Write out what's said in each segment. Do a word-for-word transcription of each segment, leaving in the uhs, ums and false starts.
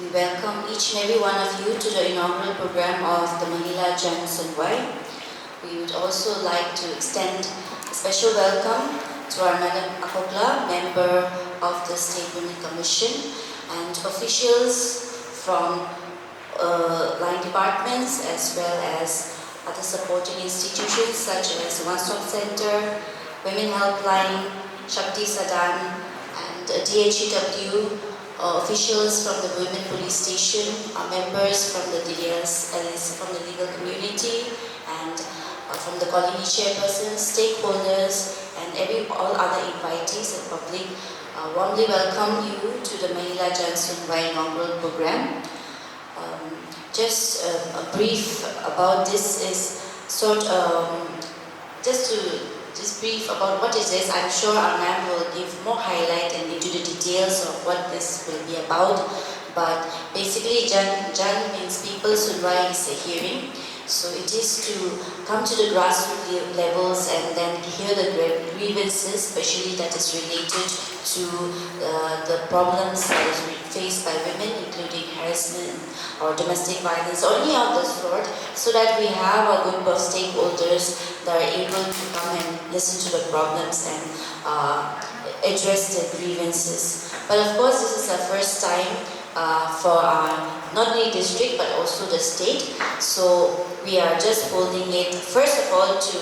We welcome each and every one of you to the inaugural program of the Mahila Jan Sunwai. We would also like to extend a special welcome to our Madam Akokla, member of the State Women Commission, and officials from uh, line departments as well as other supporting institutions such as One Stop Center, Women Helpline, Shakti Sadan, and uh, D H E W, uh, officials from the Women Police Station, uh, members from the D D S, that is from the legal community, and uh, from the colony chairpersons, stakeholders, and every all other invitees and public. Uh, warmly welcome you to the Mahila Jan Sunwai inaugural program. Um, just um, a brief about this is sort um, just to just brief about what it is. I'm sure our ma'am will give more highlight and into the details of what this will be about. But basically, Jan Jan means people, Sunwai is a hearing. So it is to come to the grassroots le- levels and then hear the gr- grievances, especially that is related to uh, the problems that is re- faced by women, including harassment or domestic violence or any of the sort, so that we have a group of stakeholders that are able to come and listen to the problems and uh, address the grievances. But of course, this is the first time uh, for our not only district but also the state. So we are just holding it first of all to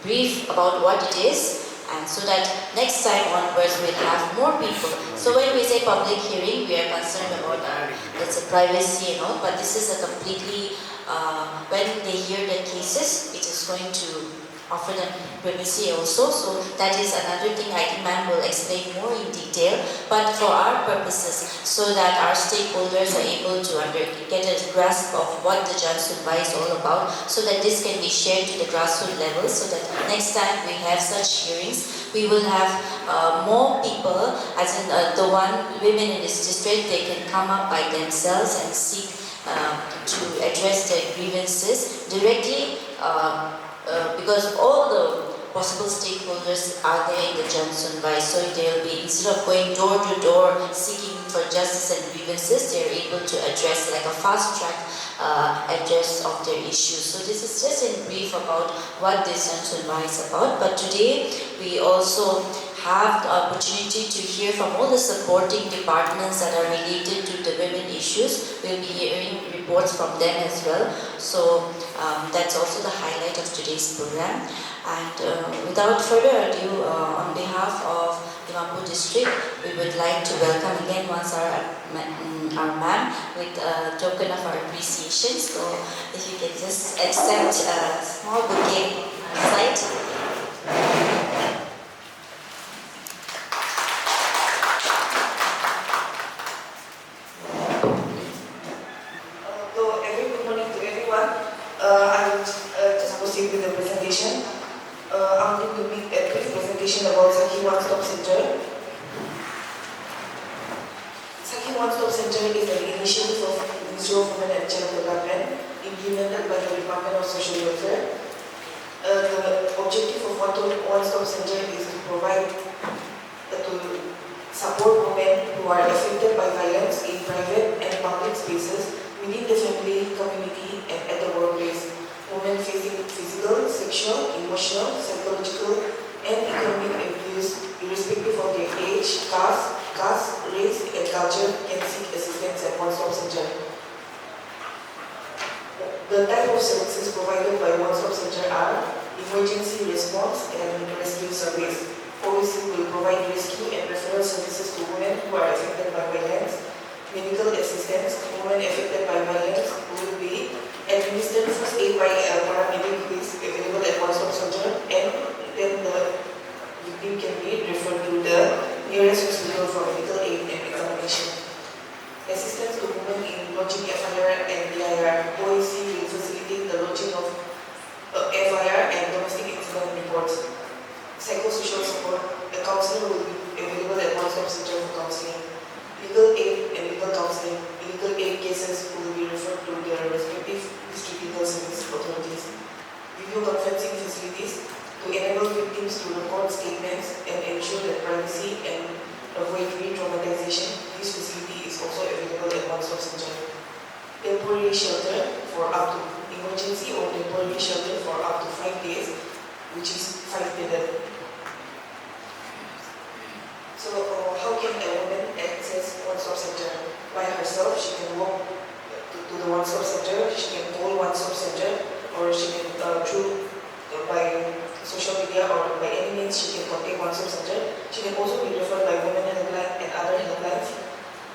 brief about what it is, and so that next time onwards we'll have more people. So when we say public hearing, we are concerned about our, let's say, privacy and all, but this is a completely uh, when they hear the cases, it is going to offer them privacy also. So that is another thing I think ma'am will explain more in detail. But for our purposes, so that our stakeholders are able to under, get a grasp of what the Jan Sunwai is all about, so that this can be shared to the grassroots level, so that next time we have such hearings, we will have uh, more people, as in uh, the one women in this district, they can come up by themselves and seek uh, to address their grievances directly. Uh, uh, because all the possible stakeholders are there in the Jan Sunwai. So they will be, instead of going door to door seeking for justice and grievances, they are able to address like a fast track uh, address of their issues. So this is just in brief about what this Jan Sunwai is about. But today we also have the opportunity to hear from all the supporting departments that are related to the women issues. We'll be hearing reports from them as well. So um, that's also the highlight of today's program. And uh, without further ado, uh, on behalf of Dimapur district, we would like to welcome again once our, our ma'am with a token of our appreciation. So if you can just accept a small bouquet from our side. Uh, so, a very good morning to everyone. Uh, I will uh, just proceed with the presentation. Uh, I'm going to make a brief presentation about Sakhi One Stop Center. Sakhi One Stop Center is an initiative of Ministry of Women and Child Development implemented by the Department of Social Welfare. Uh, the objective of One Stop Center is to provide to support women who are affected by violence in private and public spaces, within the family, community, and at the workplace. Women facing physical, sexual, emotional, psychological, and economic abuse, irrespective of their age, caste, caste, race, and culture, can seek assistance at One Stop Center. The type of services provided by One Stop Center are emergency response and rescue service. Obviously, will provide rescue and referral services to women who are affected by violence. Medical assistance, women affected by violence will be administered first aid by a paramedic who is available at One Stop Center, and then the victim can be referred to the nearest hospital for medical aid and examination. Assistance to women in lodging F I R and D I R. O A C will facilitate the lodging of uh, F I R and domestic incident reports. Psychosocial support. A counselor will be available at One Stop Center for counseling. Legal aid and legal counseling. Legal aid cases will be referred to their respective district legal service authorities. Video conferencing facilities to enable victims to record statements and ensure their privacy and avoid re-traumatization. This facility is also available at One Sub-center. Temporary shelter for up to, emergency or temporary shelter for up to five days, which is five beded. So, uh, how can a woman access one stop center by herself? She can walk to, to the one stop center, she can call one stop center, or she can, uh, through, uh, by social media or by any means, she can contact one stop center. She can also be referred by women helpline and other helplines.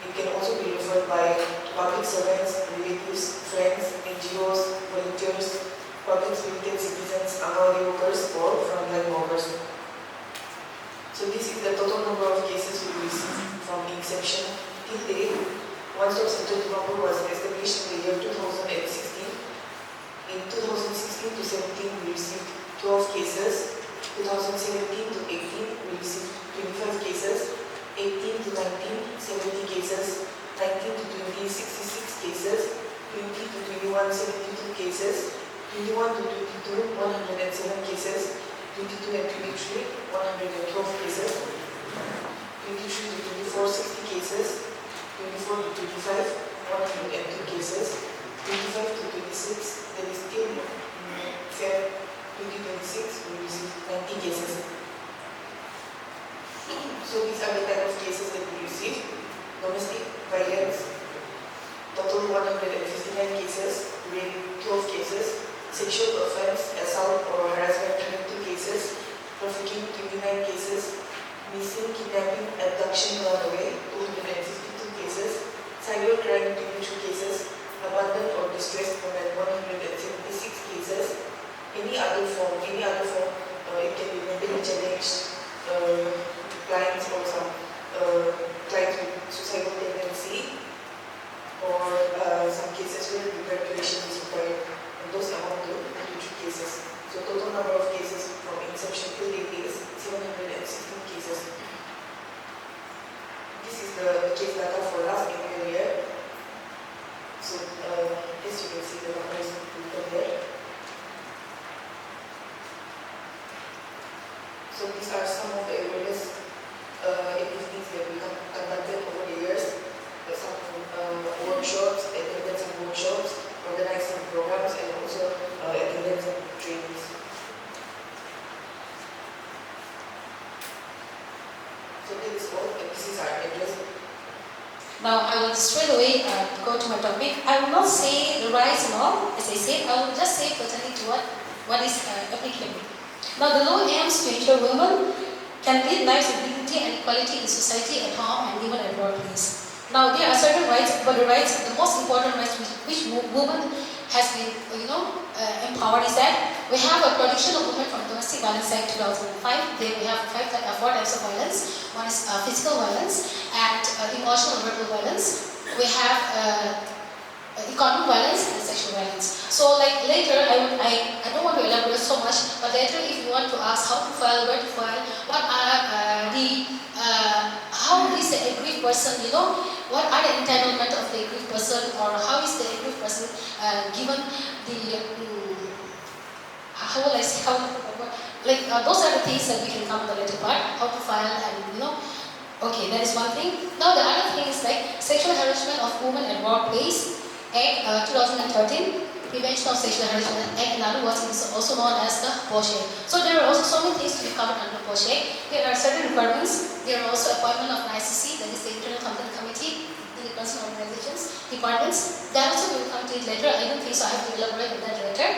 It can also be referred by public servants, relatives, friends, N G Os, volunteers, public spirited citizens, Anganwadi workers, or frontline workers. So this is the total number of cases we received from inception till date. One Stop Center Dimapur was established in the year two thousand sixteen. In two thousand sixteen to seventeen, we received twelve cases. Two thousand seventeen to eighteen, we received twenty-five cases. Eighteen to nineteen, seventy cases. Nineteen to twenty, sixty-six cases. Twenty to twenty-one, seventy-two cases. Twenty-one to twenty-two, one hundred seven cases. Twenty-two and twenty-three, one hundred twelve cases. Twenty-three to twenty-four, sixty cases. Twenty-four to twenty-five, one hundred two cases. Twenty-five to twenty-six, there is still, mm, Feb twenty twenty-six, we received ninety cases. So these are the type of cases that we receive. Domestic violence, total one hundred fifty-nine cases, rape twelve cases, sexual offense, assault or harassment twenty-two cases, trafficking twenty-nine cases, missing, kidnapping, abduction, runaway two hundred fifty-two cases, cyber crime twenty-three cases, abandoned or distressed women one hundred seventy-six cases, any other form, any other form, uh, it can be mentally challenged, uh, clients or some, uh, clients with suicidal tendency, or, uh, some cases where evacuation is required, and those amount to twenty-three cases. So total number of cases from inception till date is seven hundred sixteen cases. This is the case data for last annual year. So, uh, as you can see, the numbers written there. So these are some of the awareness, uh, activities that we have conducted over the years. Uh, some, uh, workshops, attended some workshops, organized some programs, and also, uh, attended some trainings. So that is all, and this is our address. Now I will straight away, uh, go to my topic. I will not say the rights and all, as I said, I will just say pertaining to what, what is, uh, applicable. Now the law aims to ensure women can lead lives of dignity and equality in society, at home and even at workplace. Now there are certain rights, but the rights, the most important rights which, which wo-, women has been, you know, uh, empowered is that we have a protection of women from domestic violence act two thousand five. There we have five, uh, four types of violence. One is, uh, physical violence and, uh, emotional and verbal violence. We have, uh, uh, economic violence and sexual violence. So, like, later, I would, I, I don't want to elaborate so much, but later, if you want to ask how to file, where to file, what are, uh, the, uh, how is the aggrieved person, you know, what are the entitlement of the aggrieved person, or how is the aggrieved person, uh, given the, mm, how will I say, how, like, uh, those are the things that we can come in the later part, how to file and, you know. Okay, that is one thing. Now the other thing is, like, Sexual Harassment of Women at Workplace Act, uh, two thousand thirteen, Prevention of Sexual Harassment Act, another was also known as the POCSO Act. So there are also so many things to be covered under POCSO Act. There are certain requirements. There are also appointment of an I C C, that is the Internal Complaint Committee, in the concerned organizations, departments. That also we will come to it later. I don't think so I have to elaborate on that later.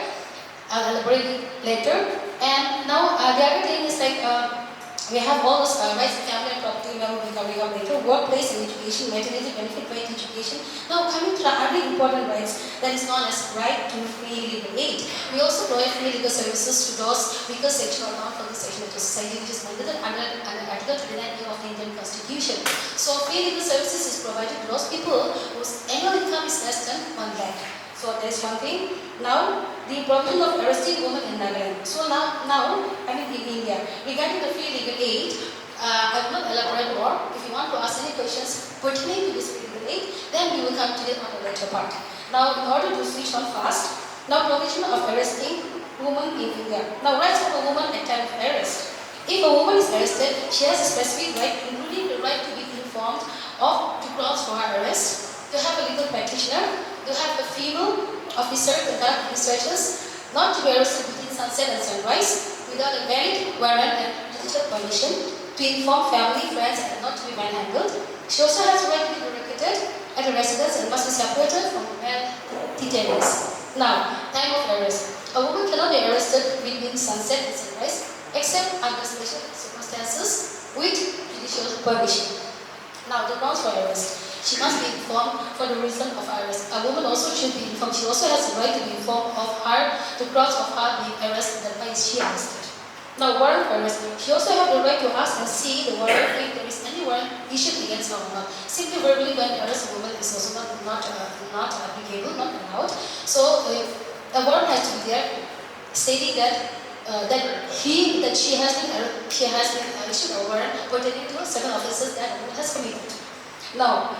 I'll elaborate it later. And now, uh, the other thing is, like, uh, we have all those, uh, rights, family and property, we will come, we come later. Workplace and education, maternity benefit, right to education. Now coming to the other important rights, that is known as right to free legal aid. We also provide free legal services to those weaker section or non-favored section of the society, which is mandated under, under Article twenty-nine A of the Indian Constitution. So free legal services is provided to those people whose annual income is less than one lakh. So that is one thing. Now, the provision of arresting women in Nagaland. So now, now, I mean, in India, regarding the free legal aid, uh, I will not elaborate more. If you want to ask any questions pertaining to this free legal aid, then we will come to it on the later part. Now, in order to switch on fast, now provision of arresting women in India. Now, rights of a woman at time of arrest. If a woman is arrested, she has a specific right, including the right to be informed of the grounds for her arrest, to have a legal Commissioner to have a female officer conduct researches not to be arrested between sunset and sunrise without a valid warrant and judicial permission, to inform family, friends, and not to be manhandled. She also has the right to be located at a residence and must be separated from male detainees. Now, time of arrest. A woman cannot be arrested between sunset and sunrise except under special circumstances with judicial permission. Now, the grounds for arrest. She must be informed for the reason of arrest. A woman also should be informed. She also has the right to be informed of her, the grounds of her being arrested and why is she arrested. Now, warrant for arrest. She also have the right to ask and see the warrant if there is any warrant issued against her or not. Simply verbally when arrest a woman is also not, not, uh, not applicable, not allowed. So, uh, a warrant has to be there stating that, uh, that he, that she has been, uh, she has been issued a warrant pertaining to certain offences that a woman has committed. Now,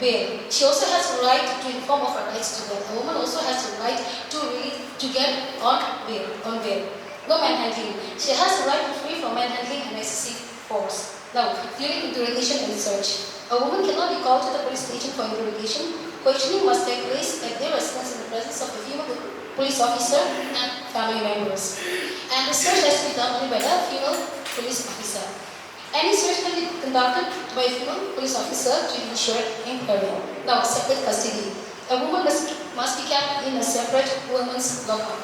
bail. She also has the right to inform of her rights to bail. A woman also has the right to release, to get on bail, on bail. No manhandling. She has the right to free from manhandling and excessive force. Now, during interrogation and search, a woman cannot be called to the police station for interrogation. Questioning must take place at their residence in the presence of a female police officer and family members. And the search has to be done only by the female police officer. Any search can be conducted by a female police officer to ensure inquiry. Now, separate custody. A woman must, must be kept in a separate women's lockup.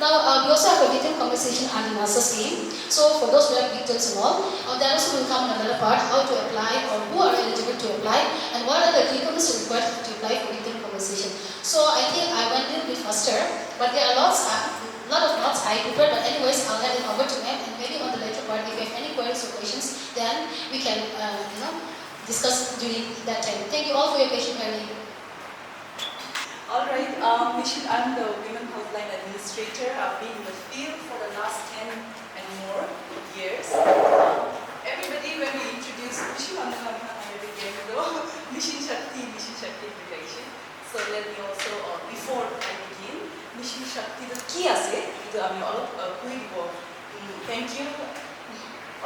Now, uh, we also have a victim compensation and disaster scheme. So, for those who have victims and all, uh, that also will come in another part, how to apply or who are eligible to apply and what are the documents required to apply for victim compensation. So, I think I went a little bit faster, but there are lots, uh, lot of notes I prepared, but anyways, I'll hand it over to ma'am and maybe on the later part, if you have any queries or questions, then we can, uh, you know, discuss during that time. Thank you all for your patient hearing. All right, um, Michelle, I'm the Women Helpline Administrator. I've been in the field for the last ten and more years. Um, everybody, when we introduce Michelle, Michelle Shakti, Michelle Shakti Protection. So let me also, uh, before I begin, Michelle Shakti to ki ase, itu ami olop, uh, koi dibo. Mm, thank you,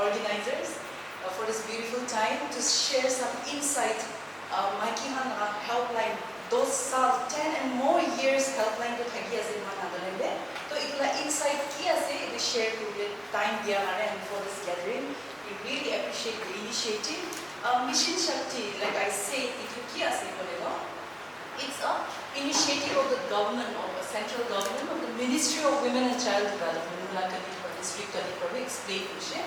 organizers, uh, for this beautiful time to share some insight. Uh, maiki khan laga helpline, dos saal, ten and more years helpline to thaki ase moi Nagaland te. To itu la insight ki ase, itu share kuribole time dia karne and for this gathering. We really appreciate the initiative. Uh, Mission Shakti, like I say, itu ki ase koile no? It's a initiative of the government, of the central government, of the Ministry of Women and Child Development, Mulakani District Kani explain kurise.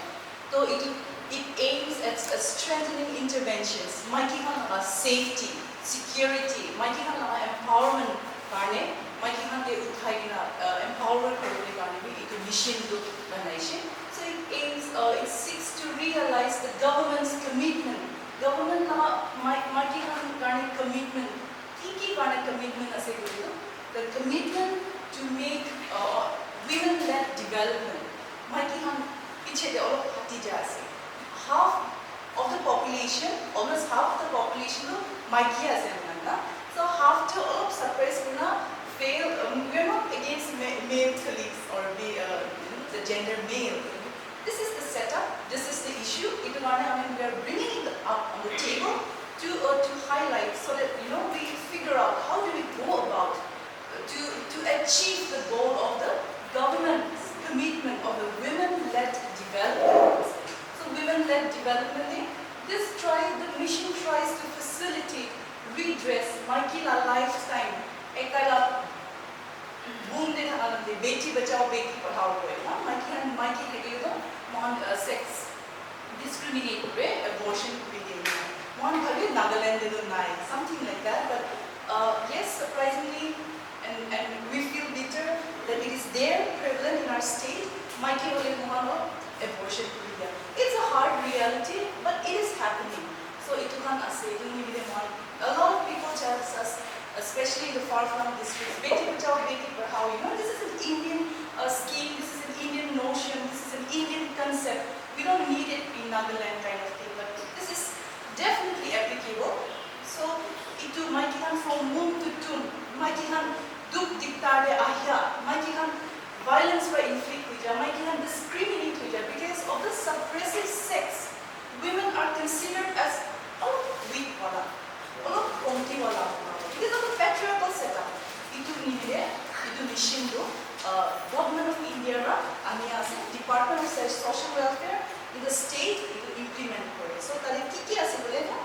To it, it aims at, at strengthening interventions, maiki khan laga safety, security, maiki khan laga empowerment karne, maiki khan ke uthai kena, uh, empower kuribole karne bi itu mission tu banaise. So it aims, uh, it seeks to realize the government's commitment. Government laga mai-, maiki khan karne commitment. Ki ki karne commitment ase koile tu? The commitment to make, uh, women-led development. Maiki khan piche te olop hati jai ase. Half of the population, almost half of the population tu maiki ase apni khan na. So half tu olop suppress kurna fail, um, we are not against ma-, male colleagues or ma-, uh, you know, the gender male. This is the setup, this is the issue. Itu karne, I mean, we are bringing it up on the table to, uh, to highlight so that, you know, we figure out how do we go about to, to achieve the goal of the government's commitment of the women-led development. So women-led development, eh, this try, the mission tries to facilitate redress, maiki la lifetime, ekai la womb te thaka time te, beti bachao, beti padhao koi na, maiki khan, maiki thakile to mohan, uh, sex discriminate kore, abortion kuri diye na. Mohan bhabi Nagaland te to nai, something like that. But, uh, yes, surprisingly, and, and we feel bitter that it is there, prevalent in our state. Maiki hole mohan abortion kuri diya. It's a hard reality, but it is happening. So itu khan ase, itu nibile mohan, a lot of people tell us, especially in the far-flung districts, Beti Bachao, Beti Padhao, you know, this is an Indian, uh, scheme, this is an Indian notion, this is an Indian concept. We don't need it in Nagaland kind of thing, but this is definitely applicable. So, itu maiki khan from womb to tomb, maiki khan dukh dikta te ahia, maiki khan violence para inflict hoi ja, maiki khan discriminate hoi ja because of the suppressive sex. Women are considered as olop weak wala, olop komti wala, because of the fact welfare in the state etu implement kore. So tate ki ki ase koile na,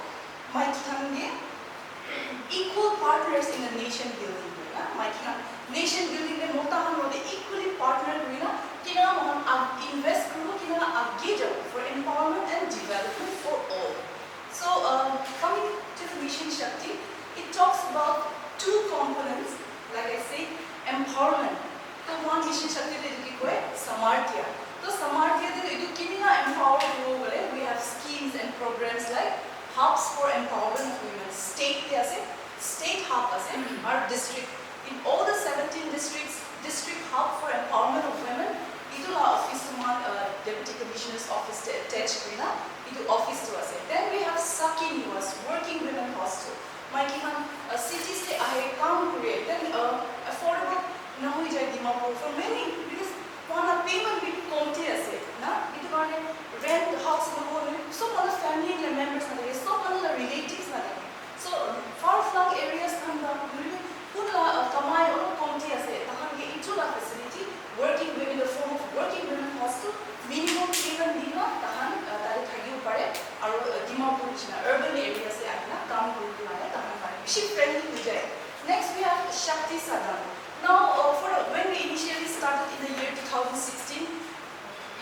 maiki khan ke equal partners in the nation building kore na, maiki khan nation building te mota khan logote equally partner kuri na kina moikhan ag- invest kuribo, kina age jabo for empowerment and development for all. So, um, coming to the Mission Shakti, it talks about two components, like I say, empowerment. The one Mission Shakti te etu ki koi, samarthya. To samarthya te etu kimina empower koribo bole, we have schemes and programs like hubs for empowerment of women. State te ase, state hub ase, our district. In all the seventeen districts, district hub for empowerment of women, etu la office tu moikhan, uh, Deputy Commissioner's office te attach kurina, etu office tu ase. Then we have Sakhi Niwas, working women hostel. Maiki khan, uh, cities te ahe, kam kure, then, uh, affordable nahoi jai Dimapur for many, because moikhan la payment bi komti ase, na? Etu karne rent, house lobo hoile, sob manu family la members na thake, sob manu la relatives na thake. So, far flung areas khan ba, hoile bi kun la, uh, kamai olop komti ase, tahan ke etu la facility, working women, in the form of working women hostel, minimum payment dina tahan, uh, tate thakibo pare, aru, uh, Dimapur nishina urban areas te ahina kam kuri bole tahan kare bishi friendly hoi jai. Next, we have Shakti Sadan. Now, uh, for when we initially started in the year two thousand sixteen,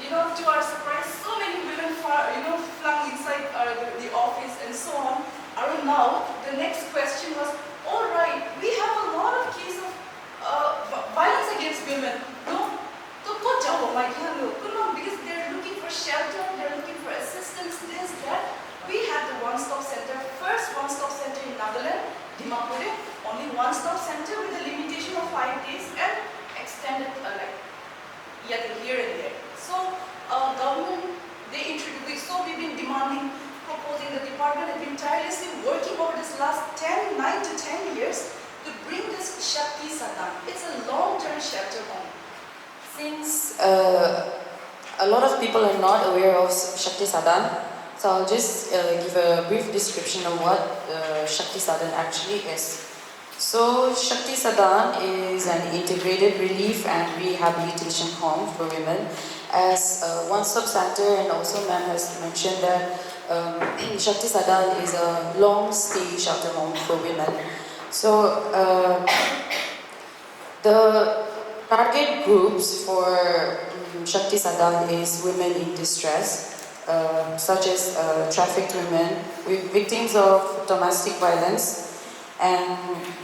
you know, to our surprise, so many women far, you know, flung inside uh, the, the office and so on. Aru now, the next question was, all right, we have a lot of case of uh, vi- violence against women, no? To kot jabo maiki khan logot? Kunba, because they're looking for shelter, they're looking for assistance, this, that. We have the one-stop center, first one-stop center in Nagaland, Dimapur, only one-stop center with a limitation of five days and extended, uh, like, yet here and there. So, uh, government, they introduced, so we've been demanding, proposing, the department has been tirelessly working over this last ten, nine to ten years to bring this Shakti Sadan. It's a long-term shelter home. Since uh, a lot of people are not aware of Shakti Sadan, so I'll just uh, give a brief description of what uh, Shakti Sadan actually is. So, Shakti Sadan is an integrated relief and rehabilitation home for women. As uh, One Stop Center and also ma'am has mentioned that um, Shakti Sadan is a long stay shelter home for women. So, uh, the target groups for um, Shakti Sadan is women in distress, uh, such as uh, trafficked women, wi- victims of domestic violence, and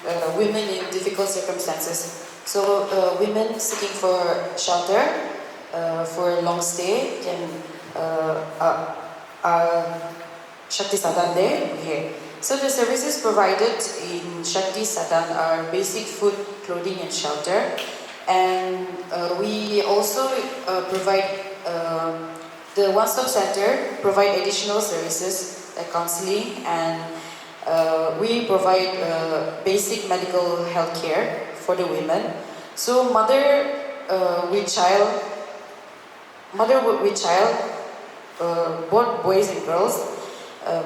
uh, women in difficult circumstances. So, uh, women seeking for shelter uh, for a long stay can uh, uh, are Shakti Sadan there, here. So the services provided in Shakti Sadan are basic food, clothing, and shelter. And uh, we also uh, provide uh, the one-stop center provide additional services like counseling and uh, we provide uh, basic medical health care for the women. So mother uh, with child Mother with child, uh, both boys and girls, um,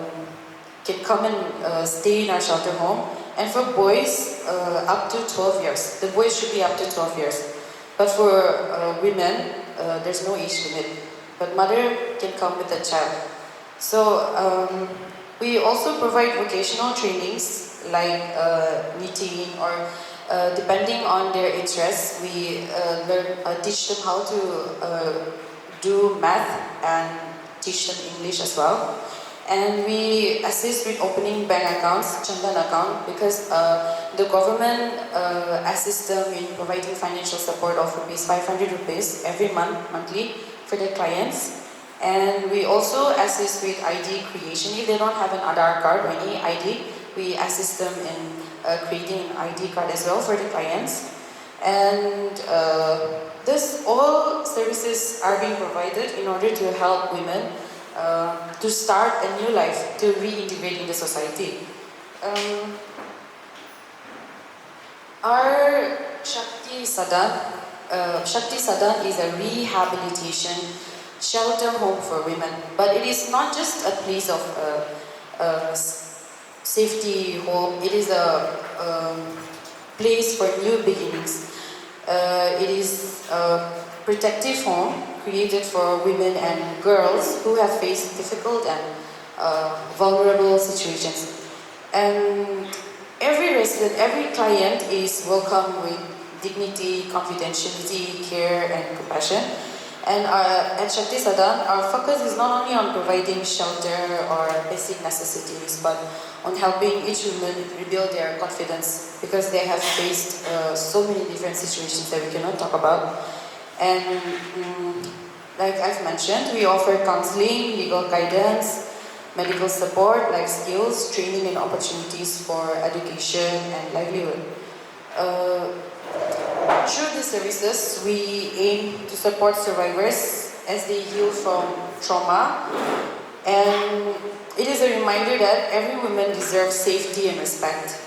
can come and uh, stay in our shelter home. And for boys, uh, up to twelve years. The boys should be up to twelve years. But for uh, women, uh, there's no age limit. But mother can come with a child. So um, we also provide vocational trainings like uh, knitting or uh, depending on their interests, we uh, learn uh, teach them how to uh, do math and teach them English as well. And we assist with opening bank accounts, Chandan account, because uh, the government uh, assists them in providing financial support of rupees five hundred rupees every month, monthly, for their clients. And we also assist with I D creation. If they don't have an Aadhaar card or any I D, we assist them in uh, creating an I D card as well for the clients. And uh, this all services are being provided in order to help women uh, to start a new life, to reintegrate in the society. Um, our Shakti Sadan, uh, Shakti Sadan is a rehabilitation shelter home for women, but it is not just a place of uh, uh, safety home. It is a um, place for new beginnings. Uh, it is uh, protective home created for women and girls who have faced difficult and uh, vulnerable situations. And every resident, every client is welcome with dignity, confidentiality, care, and compassion. And uh, at Shakti Sadan, our focus is not only on providing shelter or basic necessities, but on helping each woman rebuild their confidence because they have faced uh, so many different situations that we cannot talk about. And mm, like I've mentioned, we offer counseling, legal guidance, medical support, life skills, training, and opportunities for education and livelihood. Uh, through these services, we aim to support survivors as they heal from trauma. And it is a reminder that every woman deserves safety and respect.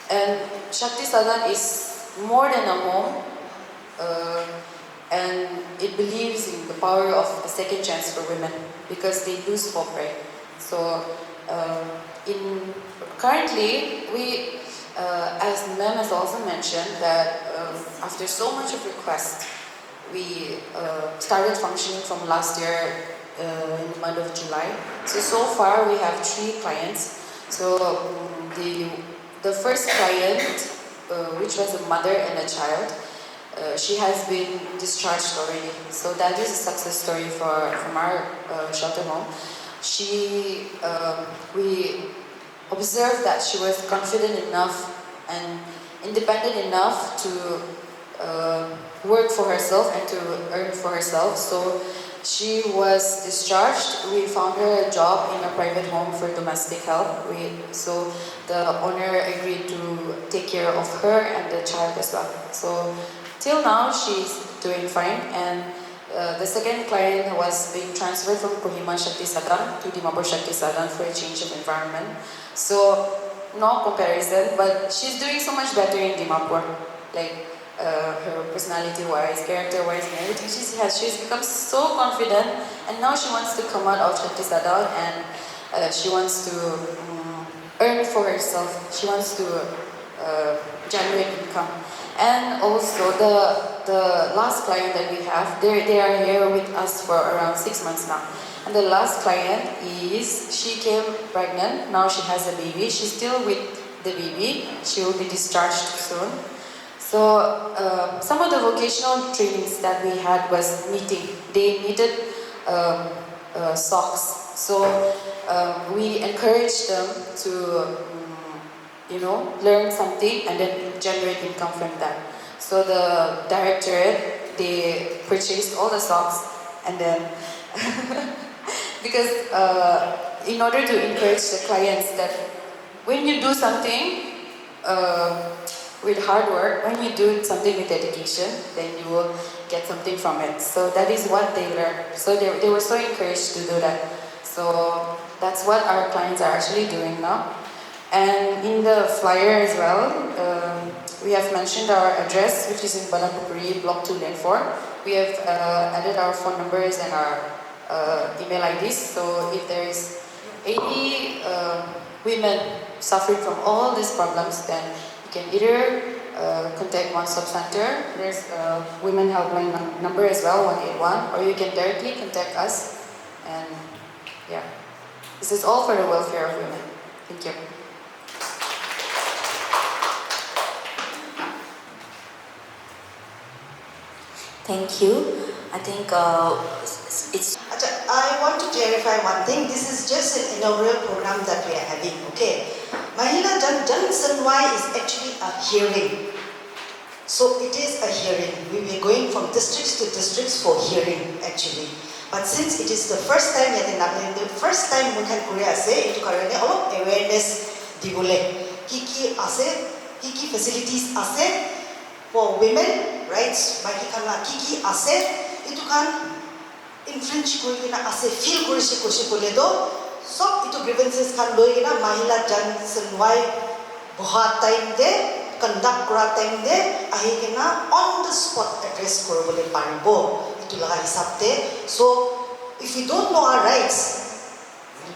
And Shakti Sadan is more than a home, uh, and it believes in the power of a second chance for women because they lose hope, right? So, uh, in currently, we, uh, as Mem has also mentioned, that um, after so much of requests, we uh, started functioning from last year uh, in the month of July. So so far we have three clients. So um, the the first client, uh, which was a mother and a child, uh, she has been discharged already. So that is a success story for from our uh, shelter home. She um, we observed that she was confident enough and independent enough to uh, work for herself and to earn for herself. So she was discharged. We found her a job in a private home for domestic help. We, so the owner agreed to take care of her and the child as well. So till now, she's doing fine. And uh, the second client was being transferred from Kohima Shakti Sadan to Dimapur Shakti Sadan for a change of environment. So no comparison, but she's doing so much better in Dimapur. Like uh, her personality wise, character wise, and everything she has, she's become so confident, and now she wants to come out of Shakti Sadan and uh, she wants to um, earn for herself. She wants to uh, generate income. And also the the last client that we have, they they are here with us for around six months now. And the last client is she came pregnant. Now she has a baby. She's still with the baby. She will be discharged soon. So uh, some of the vocational trainings that we had was knitting. They knitted um, uh, socks. So um, we encourage them to um, you know, learn something and then generate income from that. So the directorate, they purchased all the socks and then because uh, in order to encourage the clients that when you do something uh, with hard work, when you do something with dedication, then you will get something from it. So that is what they learned. So they, they were so encouraged to do that. So that's what our clients are actually doing now. And in the flyer as well, um, we have mentioned our address, which is in Badampukuri, Block two, Lane four. We have uh, added our phone numbers and our uh, email I Ds. So if there is any uh, women suffering from all these problems, then you can either uh, contact One Stop Center. There's a women helpline num- number as well, one eight one, or you can directly contact us. And yeah, this is all for the welfare of women. Thank you. Thank you. I think uh, it's Acha, I want to clarify one thing. This is just an inaugural program that we are having, okay? Mahila Jan, Jan Sunwai is actually a hearing. So it is a hearing. We were going from districts to districts for hearing, actually. But since it is the first time yate Nagaland, the first time moi khan kuri ase, itu karone olop awareness dibole. Ki ki ase, ki ki facilities ase, for women rights, maiki khan la ki ki ase, itu khan infringe kuri kena ase, feel kurise koise koile to sob itu grievances khan loi kena Mahila Jan Sunwai boha time te, conduct kura time te ahi kena on the spot address kuribole paribo itu laga hisab te. So if we don't know our rights,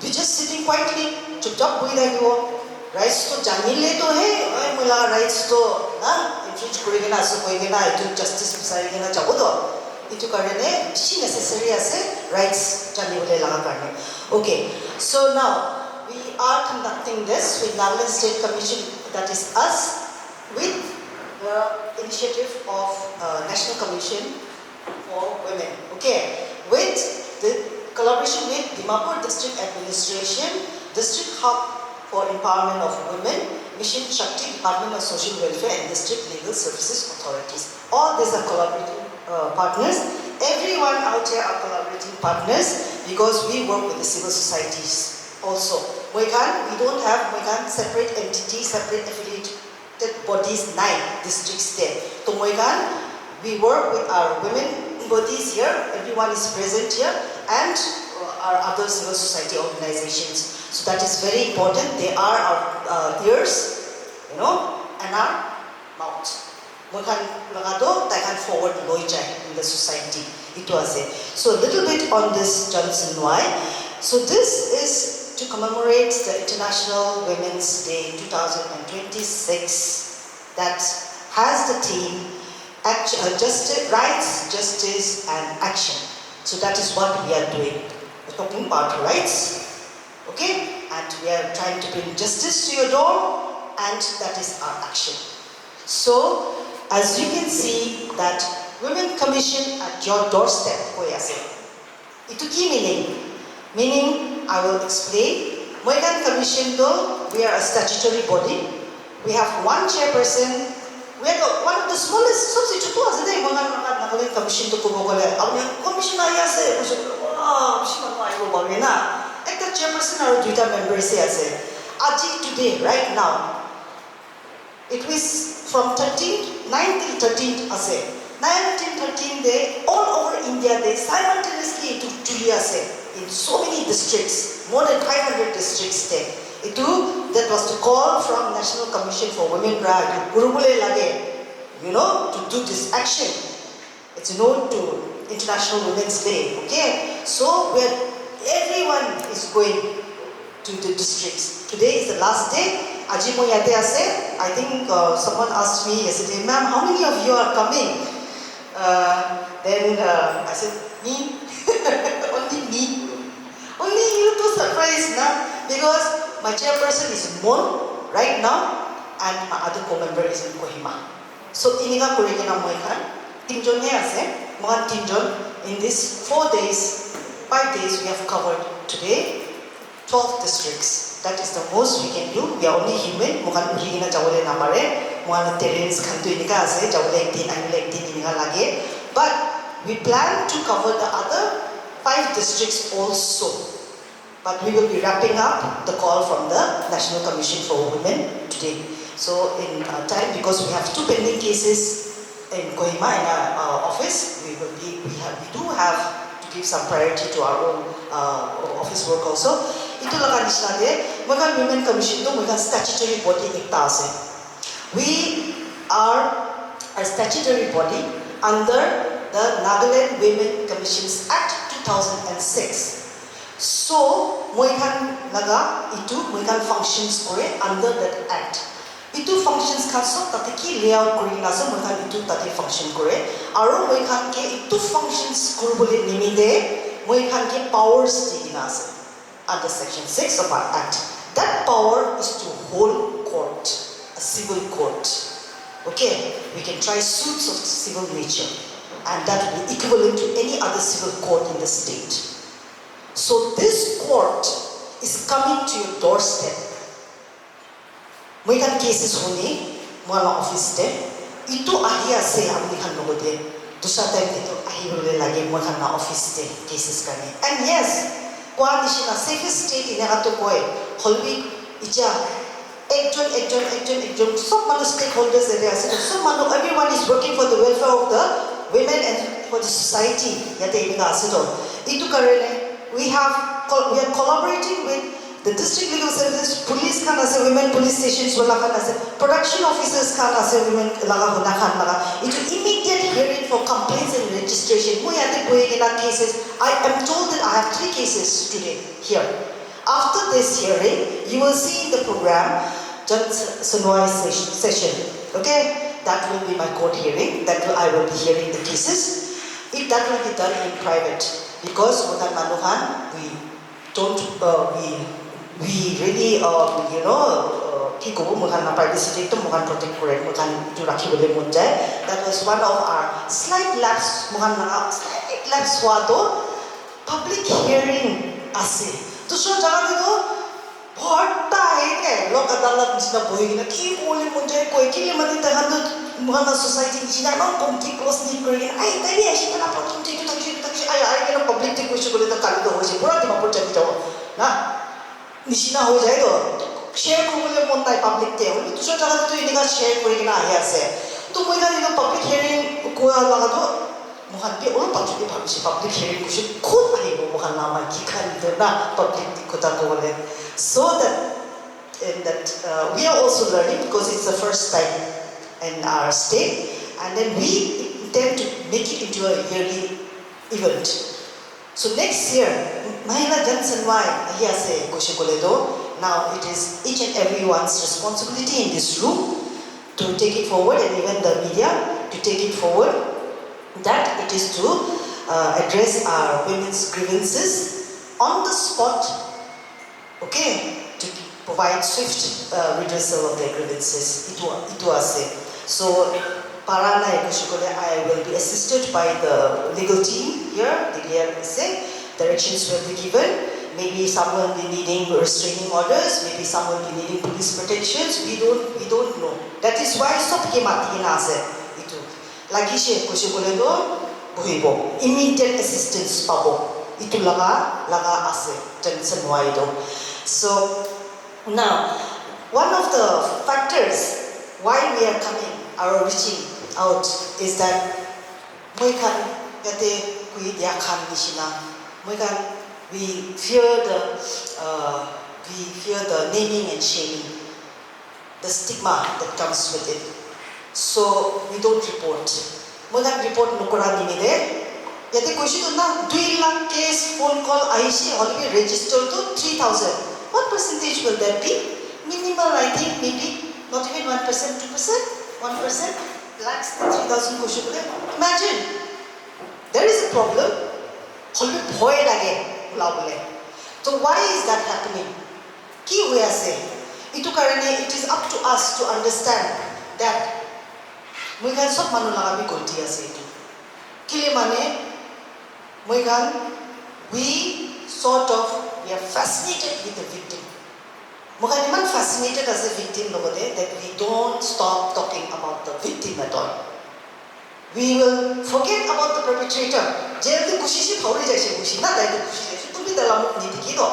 we just sitting quietly, chupchap bohi thakibo. Rights to janile to he, oi moi laga rights to na infringe kuri kena ase koi kena itu justice bisari kena jabo to. Itu karone bishi necessary ase, rights janibole laga karone. Okay, so now we are conducting this with Nagaland State Commission, that is us, with the initiative of uh, National Commission for Women. Okay, with the collaboration with Dimapur District Administration, District Hub for Empowerment of Women, Mission Shakti, Department of Social Welfare and District Legal Services Authorities. All these are collaborating uh, partners. Everyone out here are collaborating partners because we work with the civil societies also. Moi khan, we don't have, moi khan separate entity, separate affiliated bodies nai districts te. To moi khan, we work with our women bodies here, everyone is present here, and uh, our other civil society organizations. So that is very important. They are our uh, ears, you know, and our mouth. Moi khan laga toh tai khan forward loi jai in the society. Itu ase. So a little bit on this Jan Sinwai. So this is to commemorate the International Women's Day two thousand twenty-six that has the theme act, uh, justice, rights, justice and action. So that is what we are doing. We're talking about rights, okay? And we are trying to bring justice to your door, and that is our action. So, as you can see that Women Commission at your doorstep koi ase. Itu ki meaning? Meaning, I will explain. Moi khan commission toh, we are a statutory body. We have one chairperson. We are the, one of the smallest, sabse chutu ase de, moi khan Nagaland commission toh kobo gole. Apni commission ahi ase, koise, wow, bishi manu ahibo bhave na. Ekta chairperson aru duita members he ase. Aji, today, right now, it was from thirteenth, ninth till thirteenth ase. Nine, ten, thirteen te all over India te simultaneously itu chuli ase in so many districts, more than five hundred districts te. Itu, that was the call from National Commission for Women pra itu kuribole lage, you know, to do this action. It's known to International Women's Day, okay? So where everyone is going to the districts. Today is the last day. Aji moi yate ase. I think uh, someone asked me yesterday, "Ma'am, how many of you are coming?" Uh, then uh, I said, "Me." Only me. Only you too surprised, na? Because my chairperson is Mon right now, and my other co-member is in Kohima. So, inika kuri kena moi khan tinjon he ase, moi khan tinjon, in this four days, five days we have covered today, twelve districts. That is the most we can do. We are only human. Moi khan uri kena jabole namare. Moi khan terrains khan tu inika ase, jabole ek din, ahibole ek din inika lage. But we plan to cover the other five districts also. But we will be wrapping up the call from the National Commission for Women today. So in uh, time, because we have two pending cases in Kohima in our uh, office, we will be we have we do have to give some priority to our own uh, office work also. Itu laga nishina de, moi khan Women Commission tu moi khan statutory body ekta ase. We are a statutory body under the Nagaland Women Commissions Act two thousand and six. So, moi khan laga itu moi khan functions kore under that act. Itu functions khan sob tate ki layout kuri kena ase, moi khan itu tate function kore. Aro moi khan ke itu functions kuribole nimite moi khan ke powers di kena ase under section six of our act. That power is to hold court, a civil court. Okay, we can try suits of civil nature, and that will be equivalent to any other civil court in the state. So this court is coming to your doorstep. Moi khan cases huni, moi la office te, itu ahi ase apni khan logote, dusra time te to ahi bole lage moi khan la office te cases karne. And yes, kwa nishina safest state inaka to koi, holbi icha ekjon, ekjon, ekjon, ekjon, sob manu stakeholders yate ase, sob manu, everyone is working for the welfare of the women and for the society. Yate enika ase to. Itu karone, we have, we are collaborating with the district legal services, police khan ase, women police stations wala khan ase, production officers khan ase, women laga huna khan laga. Itu immediate hearing for complaints and registration. Moi yate bohi kena cases, I am told that I have three cases today here. After this hearing, you will see in the program, Jan Sunwai session. Okay, that will be my court hearing. That will, I will be hearing the cases. If that will be done in private, because moikhan manu khan, we don't, uh, we, we really, uh, you know, uh, ki kobo, moikhan na privacy te ekdom moikhan protect kore, moikhan etu rakhi bole mon jai. That was one of our slight lapse, moikhan na slight lapse hua to public hearing ase. Dusra jaga te to Bhorta ahi ke lok adalat nishina bohi kena ki kobole mon jai koi, kile mane tai khan tu moikhan la society nishina eman community close knit kuri kena, "Ai, tai bi ahishi kena problem te etu thakishe, etu thakishe, ai, ai kena public te koishe koile tu kali tu hoishe, pura Dimapur jani jabo na nishina hoi jai to." Share kuribole mon nai public te, hoile dusra jaga te tu enika share kuri kena ahi ase. To moi khan etu public hearing kura laga tu Moikhan bi olop bhal jodi bhabishe, public hearing koishe, khud ahibo moikhan la maiki khan etu na public te kotha kobole. So that, and that, uh, we are also learning because it's the first time in our state, and then we intend to make it into a yearly event. So next year, Mahila Jan Sunwai ahi ase koishe kole to, now it is each and everyone's responsibility in this room to take it forward, and even the media to take it forward, that it is to, uh, address our women's grievances on the spot, okay, to provide swift, uh, redressal of their grievances. Itu, itu ase. So, para nai koishe kole, I will be assisted by the legal team here, the D L S A. Directions will be given. Maybe some will be needing restraining orders, maybe some will be needing police protections. We don't, we don't know. That is why sob ke mati kena ase itu. Lagise koishe kole to bohibo. Immediate assistance pabo. Itu laga, laga ase. Tension wai to. So, now, one of the factors why we are coming or reaching out is that moi khan yate koi dia khan nishina, moi khan, we fear the, uh, we fear the naming and shaming, the stigma that comes with it. So we don't report. Moi khan report nokora nimite, yate koishe to na, dui lakh case phone call ahishe, hoilebi register to three thousand. What percentage will that be? Minimal, I think, maybe not even one percent, two percent, one percent, lakhs to three thousand koishe kole. Imagine, there is a problem. Hoilebi bhoi lage ulabole. So why is that happening? Ki hoi ase? Itu karone, it is up to us to understand that moi khan sob manu laga bi galti ase itu. Kile mane, moi khan, we sort of, we are fascinated with the victim. Moi khan iman fascinated ase victim logote that we don't stop talking about the victim at all. We will forget about the perpetrator. Jail te gushi shi phauri jaise gushi na, tai te gushi jaise. Tumi tala muk ni dikhi to.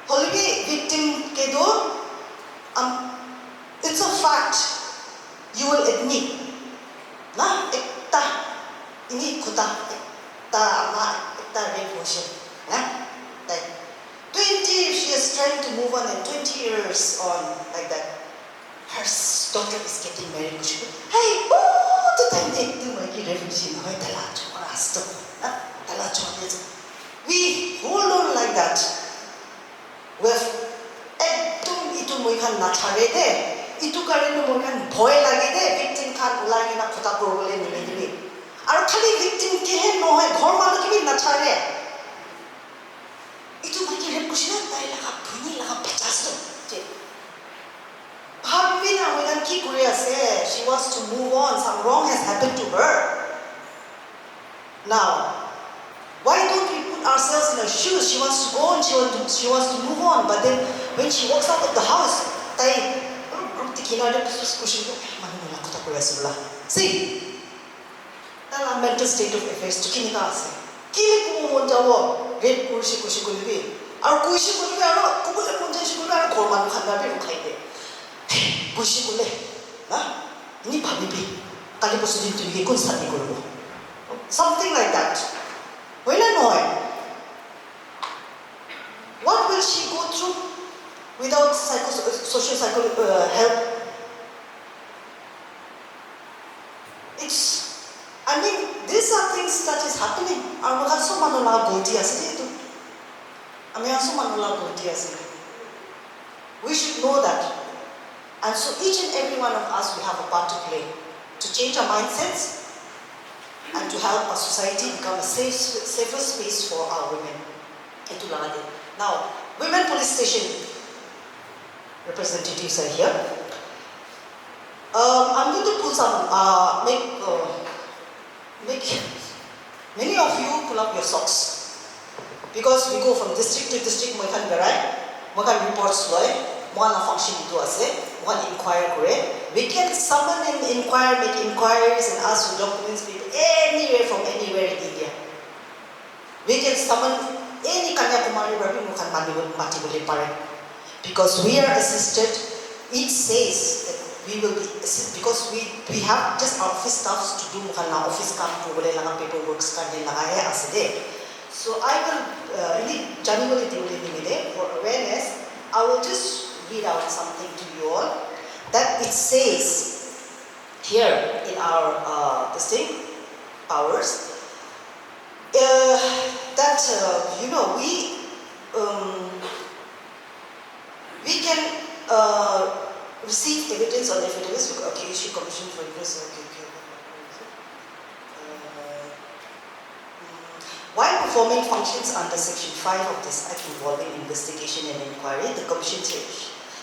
Hoilebi victim ke to, um, it's a fact. You will admit. Na, ekta, ini khuta, ekta ama, ekta rape hoise. Na, tai. Twenty, she is trying to move on and twenty years on like that. Her s-, daughter is getting married. Hey, oh, to time de ekdom maiki rape hoise nohoi, tala chokra ase to. Na, tala chokra ase. We hold on like that. We have, ekdom itu moi khan nachare de, itu karone moi khan bhoi lage de, victim khan ulai kena kotha kuribole nimite bi. Aru khali victim ke he nohoi, ghor manu ke bi nachare. Itu maiki rape kurishe na, tai laga bhoni laga bacha ase to. Je. Bhabi na, moi khan ki kuri ase? She wants to move on. Some wrong has happened to her. Now, why don't we put ourselves in her shoes? She wants to go on, she wants to, she wants to move on. But then when she walks out of the house, tai group group te kina de pus pus kushi ko, "Eh, manu mala kotha kuri ase bola." See? Tala mental state of affairs tu kinika ase? Kile kubo mon jabo? Rape kurishe kushi kulibi. Aru kushi kulibi, aru kubole mon jaishe kulibi, aru ghor manu khan bi rukhai de. Kushi kule, na? Ini bhabibi. Kali posu din tumi ke kun sati kuribo? Something like that. Hoy na noy? What will she go through without psycho-, social psycho-, uh, help? It's, I mean, these are things that is happening. Aru moi khan sob manu laga galti ase de etu. Ami khan sob manu laga galti ase. We should know that. And so each and every one of us, we have a part to play to change our mindsets, and to help our society become a safe, safer space for our women. Etu laga de. Now, women police station representatives are here. Um, I'm going to pull some, uh, make, uh, make many of you pull up your socks because we go from district to district. Moi khan berai, moi khan reports loi, moi khan function itu ase, moi khan inquire kore. We can summon and inquire, make inquiries and ask for documents, people anywhere from anywhere in India. We can summon any Kanyakumari para bi moi khan mati bole pare. Because we are assisted, it says that we will be assist because we, we have just office staffs to do, moi khan la office kam kori bole laga paperworks karne laga he ase de. So I will, uh, ini jani bole di bole nimite for awareness, I will just read out something to you all that it says here in our, uh, this thing, powers. Uh, that, uh, you know, we, um, we can, uh, receive evidence on evidence. Okay, issue commission for evidence. Okay, okay. Uh, mm, while performing functions under Section five of this Act involving investigation and inquiry, the commission shall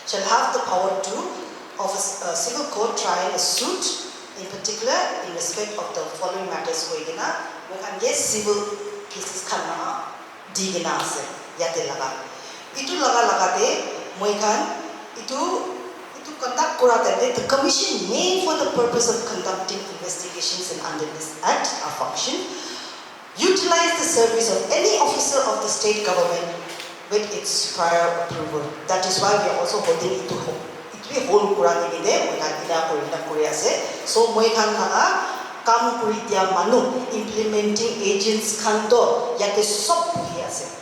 shall have the power to, of a s- a civil court, trying a suit in particular in respect of the following matters. Koi kena moi khan ke civil cases khan na di kena ase yate laga. Itu laga laga te moi khan itu, itu conduct kora time te, the commission may, for the purpose of conducting investigations and under this Act, a function utilize the service of any officer of the state government with its prior approval. That is why we are also holding it to ho-, it we hold kura nimite moi khan ina kuri na kuri ase. So moi khan laga kam kuri dia manu, implementing agents khan to yate sob buhi ase.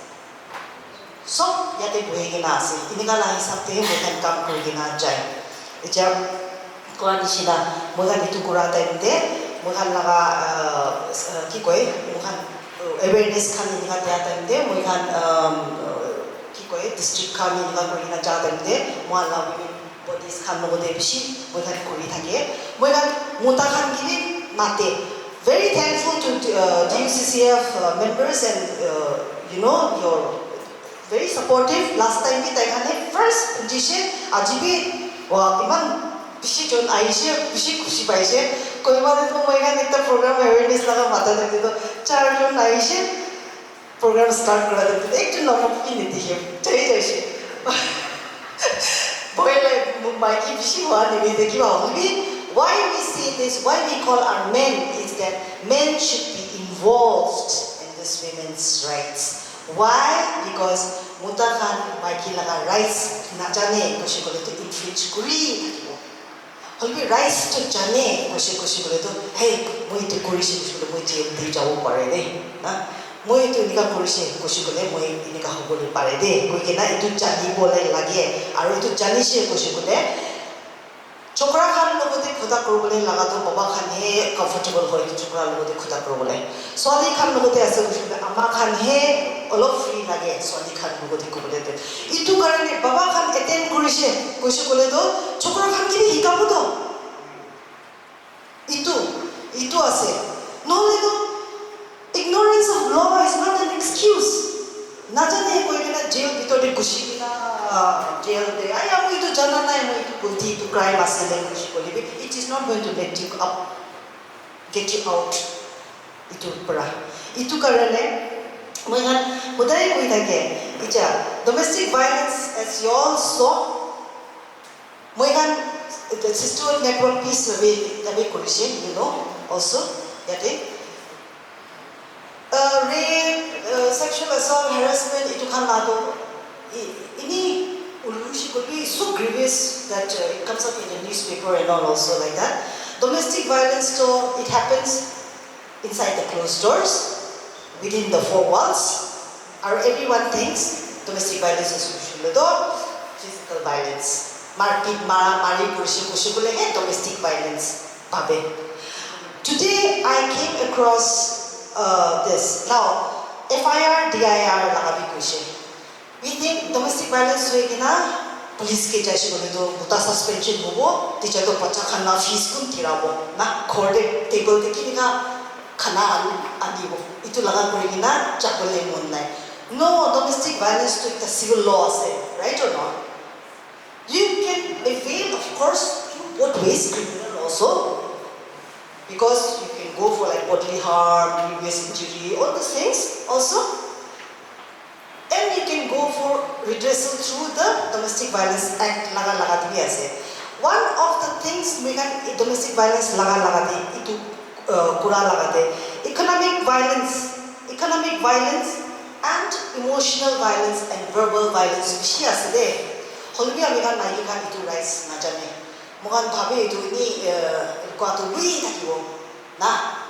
Sob yate buhi kena ase. Inika la hisab te moi khan kam kuri kena jai. Etia koa nishina, moi khan etu kura time te, moi khan laga, ah, ah, ki koi, moi khan, uh, awareness khan enika dia time te, moi khan, um, uh, ki koi, district khan enika kuri kena ja time te, moi khan la women bodies khan logote bishi moi khan kuri thake. Moi khan mota khan ki bi mate. Very thankful to, uh, D U C C F, uh, members and, uh, you know, your very supportive. Last time bi tai khan he first dise, aji bi, wa, iman bishi jon aise, bishi khushi paise. Kohima te to moi khan ekta program awareness laga mata thake to char jon aise. Program start kura te ekjon na mok bi nidikhe, chai jaise. Boy like maiki bishi hua nimite kiba hobi. Why we say this, why we call our men is that men should be involved in this women's rights. Why? Because mota khan maiki laga rights najane koise koile to infringe kuri thakibo. Hoilebi rights to jane koise koise koile to, hey, moi etu korise koise koile moi jail te jabo pare de, na? Moi etu enika korise koise koile moi enika hobole pare de, koi kena etu janibo lai lage. Aru etu janise koise koile chokra khan logote khuda kuribole laga to baba khan he comfortable hoi etu chokra logote khuda kuribole. Swali khan logote ase koise koile ama khan he olop free lage swali khan logote kuribole de. Etu karone baba khan attend korise koise koile to chokra khan ke bi hikabo to. Etu, etu ase. Nohole to ignorance of law is not an excuse. Najane koi kena jail bitor te ghusi kena, ah, jail te, "Aya, moi etu jana nai, moi etu guilty, etu crime ase," le ghusi koile bi, it is not going to let you up, get you out. Etu para. Etu karone, moi khan hodai koi thake, etia, domestic violence, as you all saw, moi khan, the Sisterhood Network Peace Survey ekta bi korise, you know, also, yate. Uh, rape, uh, sexual assault, harassment, etu khan la to, i-, ini ulushi could be so grievous that, uh, it comes up in the newspaper and all also like that. Domestic violence to, it happens inside the closed doors, within the four walls, aru everyone thinks domestic violence is usually the physical violence. Marpit, mara mari, kurishi kushi bole he domestic violence bhabe. Today I came across, uh, this. Now, F I R, D I R laga bi kuishe. We think domestic violence hoi kena police ke jaise koile to mota suspension hobo, teacher to bacha khan la fees kun thirabo na, ghor te table te kinika khana anu anibo. Itu laga kuri kena jabole mon nai. No, domestic violence tu ekta civil law ase, right or not? You can avail, of course, in both ways, criminal also, because you can go for, like, bodily harm, grievous injury, all these things also. And you can go for redressal through the Domestic Violence Act laga laga te bi ase. One of the things moi khan domestic violence laga laga te itu uh, kura laga te economic violence, economic violence and emotional violence and verbal violence bishi ase de. Hoilebi ami khan maiki khan itu rights najane. Moi khan bhabe itu ni uh, kua tu lui thakibo na.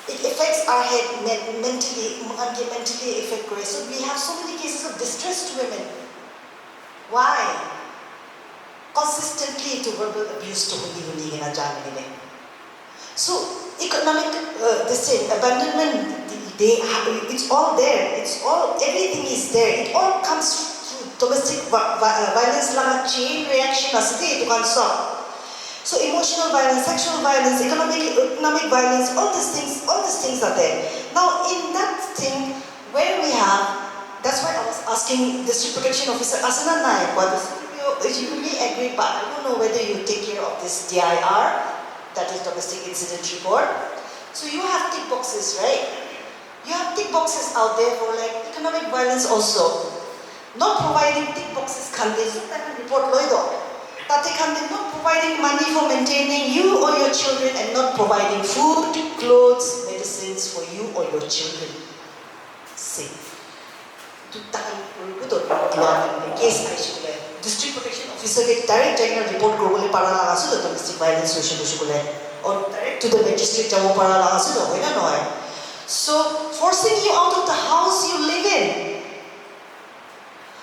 It affects our head men- mentally, moi khan ke mentally affect kore. So we have so many cases of distressed women. Why? Consistently to verbal abuse to huni huni kena jai kene. So economic, uh, this thing, abandonment, they, they, it's all there. It's all, everything is there. It all comes through domestic vi- vi- uh, violence laga chain reaction ase de, etu khan sob. So emotional violence, sexual violence, economic economic violence, all these things, all these things are there. Now in that thing, where we have, that's why I was asking district protection officer, ase na nai, what is, you, you may agree, but I don't know whether you take care of this D I R, that is domestic incident report. So you have tick boxes, right? You have tick boxes out there for, like, economic violence also. Not providing tick boxes khan de, so that report loi do. Tate khan de not providing money for maintaining you or your children and not providing food, clothes, medicines for you or your children. See. Tu tahan puribo to lua case aise koile. District protection officer ke direct jai kena report kuribole para laga ase to domestic violence hoise koile. Or direct to the magistrate jabo para laga ase to, hoina nohoi? So forcing you out of the house you live in.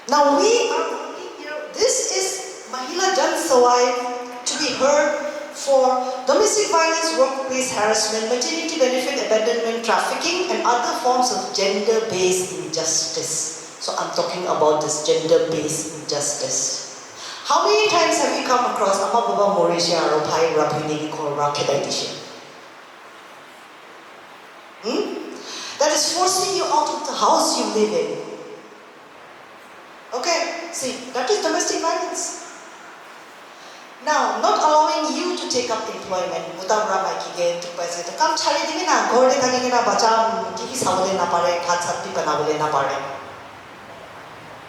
Now we are working here. This is Mahila Jan Sawai to be heard for domestic violence, workplace harassment, maternity benefit abandonment, trafficking, and other forms of gender-based injustice. So I'm talking about this gender-based injustice. How many times have you come across ama baba morishe aro bhai ra bhini ki ghor ra khedai dishe? Hmm? That is forcing you out of the house you live in. Okay, see, that is domestic violence. Now, not allowing you to take up employment. Muta pura maiki ke dukh paise to kam chhari dibi na, ghor te thaki kena bacha, mm, T V sabole na pare, bhat sat bhi banabole na pare.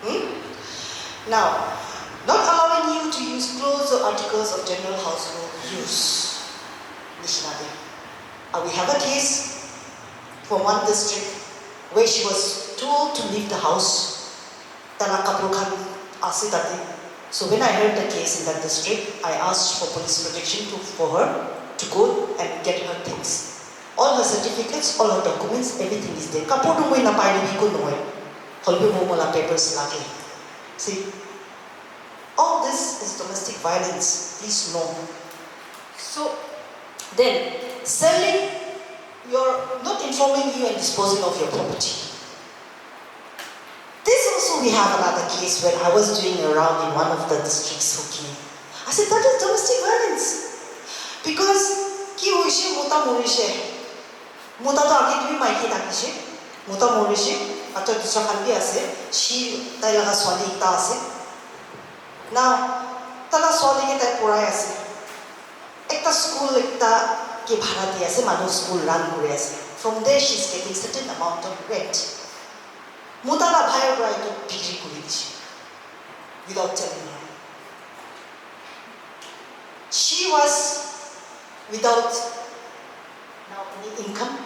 Hmm? Now, not allowing you to use clothes or articles of general household use. Nishina de. Uh, we have a case from one district where she was told to leave the house. Tala kapur khan ase tate. So when I heard the case in that district, I asked for police protection to, for her to go and get her things. All her certificates, all her documents, everything is there. Kapur tu moi napai ni ko noi. Holbe mo mola papers lage. See, all this is domestic violence. Please know. So then, selling your, not informing you and disposing of your property. This also we have another case when I was doing a round in one of the districts, okay. I said, that is domestic violence. Because ki hoishe, mota morishe. Mota to age tumi maiki thakishe. Mota morishe. Acha dusra khan bi ase. She, tai laga swali ekta ase. Now, tala swali ke tai porai ase. Ekta school ekta ke bhara di ase, manu school run kuri ase. From there, she's getting certain amount of rent. Mota la bhai para etu bikri kuri dishe without telling her. She was without now any income.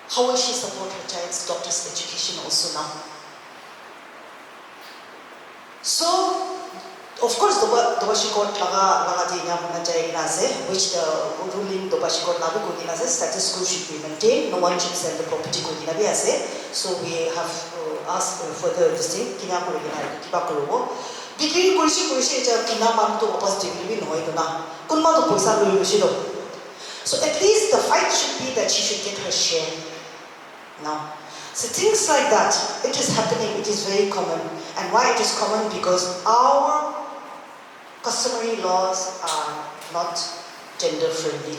How will she support her child's daughter's education also now? So, of course, Doba, Dobashi court laga, laga di ena hona jai kena ase, which the ruling Dobashi court laga bi koi kena ase, status quo should be maintained, no one should sell the property koi kena bi ase. So we have uh, asked for further this thing, kina kuri kena kiba kuribo. Bikri kurishe kurishe etia kina manu to wapas dibole bi nohoi to na. Kunba to poisa loi loishe to. So at least the fight should be that she should get her share. Now, so things like that, it is happening, it is very common. And why it is common? Because our customary laws are not gender friendly,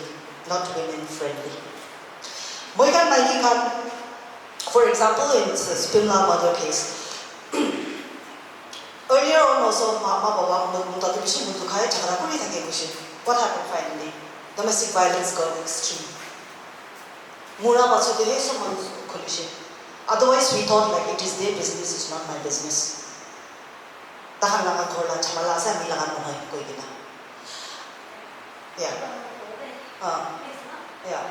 not women friendly. Moi khan maiki khan, for example, in Spimla murder case, earlier on also ma, ma baba mo, mo tatu bishi mutu khai jhagara kuri thake kuishe. What happened finally? Domestic violence got extreme. Mura pasote he sob manu khulishe. Otherwise, we thought like it is their business, it's not my business. Tahan laga ghor la jhamala ase, ami laga nohoi koi kena. Yeah. Ah. Yeah.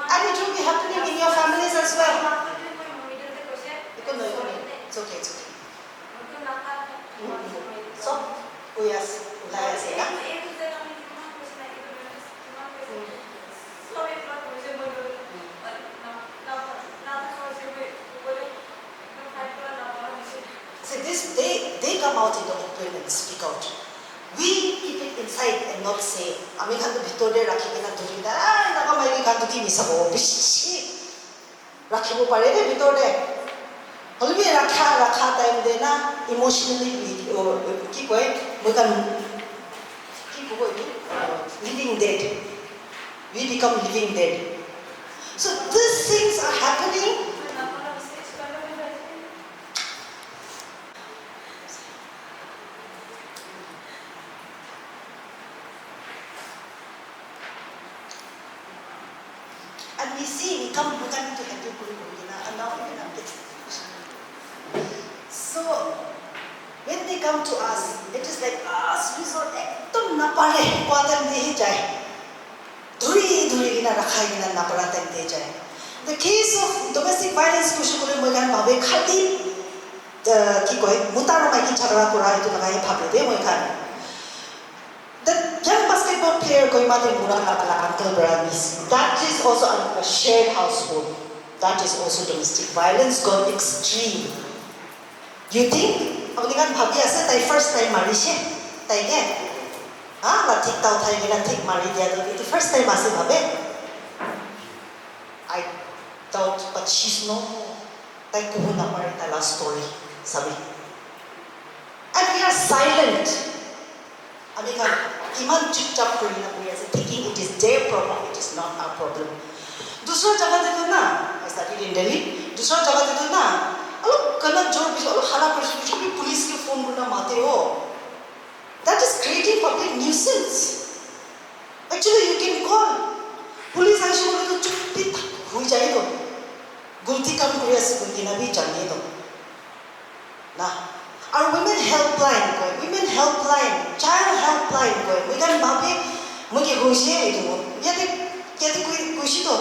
And it will be happening in your families as well. It's okay, it's okay. So, oh yes, ulai ase na? See, this, they, they come out in the open and speak out. We keep it inside and not say, ami khan tu bhitor te rakhi kena dhuri kena, "Ah, naga maiki khan tu ki misa hobo, bishi rakhibo pare de bhitor te." Hoile bi rakha, rakha time te na emotionally, oh, ki koi, moi khan, ki kobo etu? Living dead. We become living dead. So these things are happening. And we see, we come, we come to happy kuri kuri kena, and now even I'm getting. So, when they come to us, it is like, "Ah, result ekdom napare," kua time te hi jai. Dhuri, dhuri kena rakhai kena napara time te jai. The case of domestic violence kuishe koile moi khan bhabe khali, uh, ki koi, muta aru maiki jhagara kura etu laga hi bhabe de moi khan. The young basketball player Kohima te mura laga la uncle para miss. That is also a shared household. That is also domestic violence gone extreme. You think? Apni khan bhabi ase tai first time marishe? Tai ke? Ha? Lathi ekta uthai kena thik mari dia tu etu first time ase bhabe? I doubt, but she's no more. Tai kobo napare tai la story. Sabi? And we are silent. Ami khan kiman chupchap kuri na boi ase, thinking it is their problem, it is not our problem. Dusra jaga te tu na, I studied in Delhi, dusra jaga te tu na, alop gana jor bishi, alop hala kuri bishi, bishi police ke phone kurina mate ho. That is creating public nuisance. Actually, you can call. Police aise koile tu chup pi thak hoi jai to. Gulti kam kuri ase koi kena bi jane to. Na. Aru women helpline koi, women helpline, child helpline koi, moi khan bhabi, moi ke hoise etu, yate, yate koi, koise to,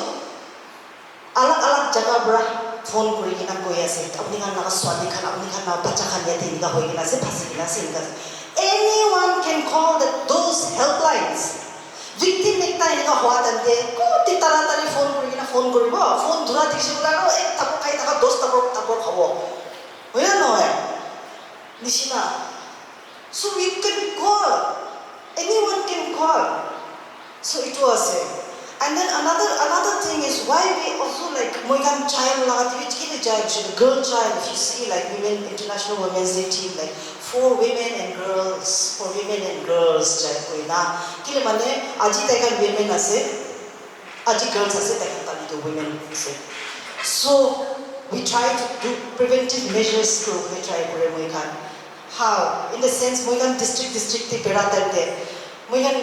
alag alag jaga para phone kuri kena koi ase, apni khan laga swali khan, apni khan laga bacha khan yate enika hoi kena ase, phasi kena ase, enika ase. Anyone can call the, those helplines. Victim ekta enika hua time te, koti taratari phone kuri kena phone kuribo, phone dhura dikhi bole, aru ek thapor khai thaka, dos thapor, thapor khabo. Hoya nohoi? Nishina. So we can call. Anyone can call. So it was. And then another, another thing is why we also, like, moi khan child laga TV kile jai, actually, girl child, if you see, like, Women, International Women's Day theme, like, for women and girls, for women and girls, jai koi na. Kile mane, aji tai khan women ase, aji girls ase, tai khan kali to women ase. So, we try to do preventive measures to try kore moi khan. How? In the sense, moi khan district, district te bera time te, moi khan,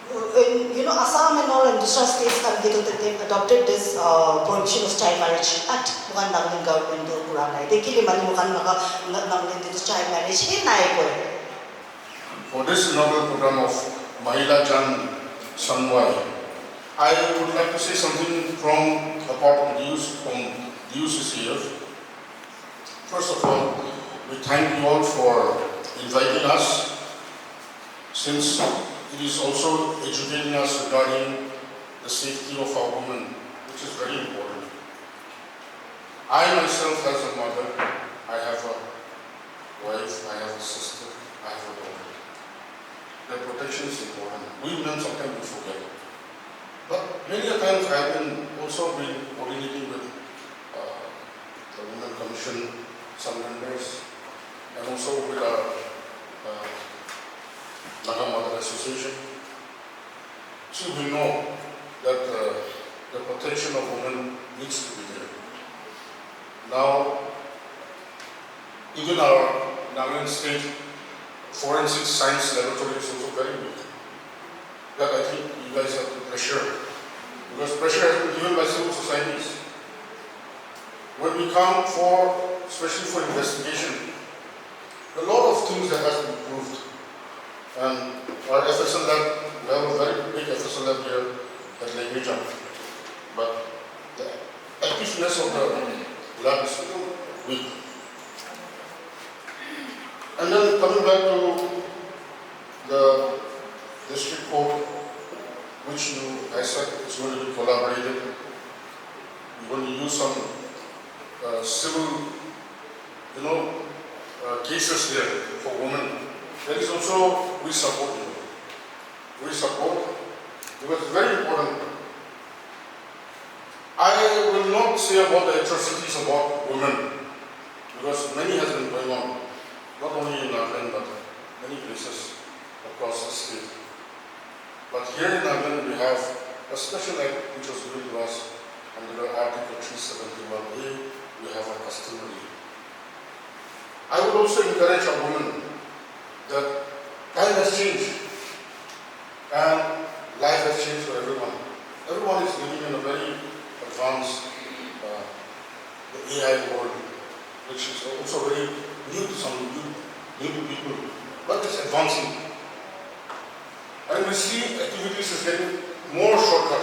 uh, in, you know, Assam and all and dusra states khan ke to they adopted this, uh, Prohibition of Child Marriage Act, moi khan Nagaland government to pura nai. Te kile mane moi khan Naga-, Na-, Nagaland te to child marriage he nai koi. For this inaugural program of Mahila Jan Samvai, I would like to say something from a part of the D U C, from D U C C F. First of all, we thank you all for inviting us, since it is also educating us regarding the safety of our women, which is very important. I myself, as a mother, I have a wife, I have a sister, I have a daughter. The protection is important. We men sometimes we forget. But many a times I've been also been coordinating with uh, the Women Commission, some members, and also with our uh, Naga Mother Association. So we know that uh, the protection of women needs to be there. Now, even our Nagaland State Forensic Science Laboratory is also very weak. That I think you guys have to pressure, because pressure has been given by civil societies. When we come for, especially for investigation, a lot of things that has been proved. And our F S L lab, we have a very big F S L lab here at Lake Rijang. But the effectiveness of the lab is weak. And then coming back to the district court, which you, I said, is going to be collaborated. We're going to use some uh, civil, you know, uh, cases here for women. That is also, we support you. We support, because it's very important. I will not say about the atrocities about women, because many has been going on, not only in Nagaland but many places across the state. But here in Nagaland we have a special act which was given to us under the Article three seventy-one A. We have a customary. I would also encourage a woman that time has changed and life has changed for everyone. Everyone is living in a very advanced, uh, the A I world, which is also very new to some, new, new to people, but it's advancing. And we see activities is getting more shorter.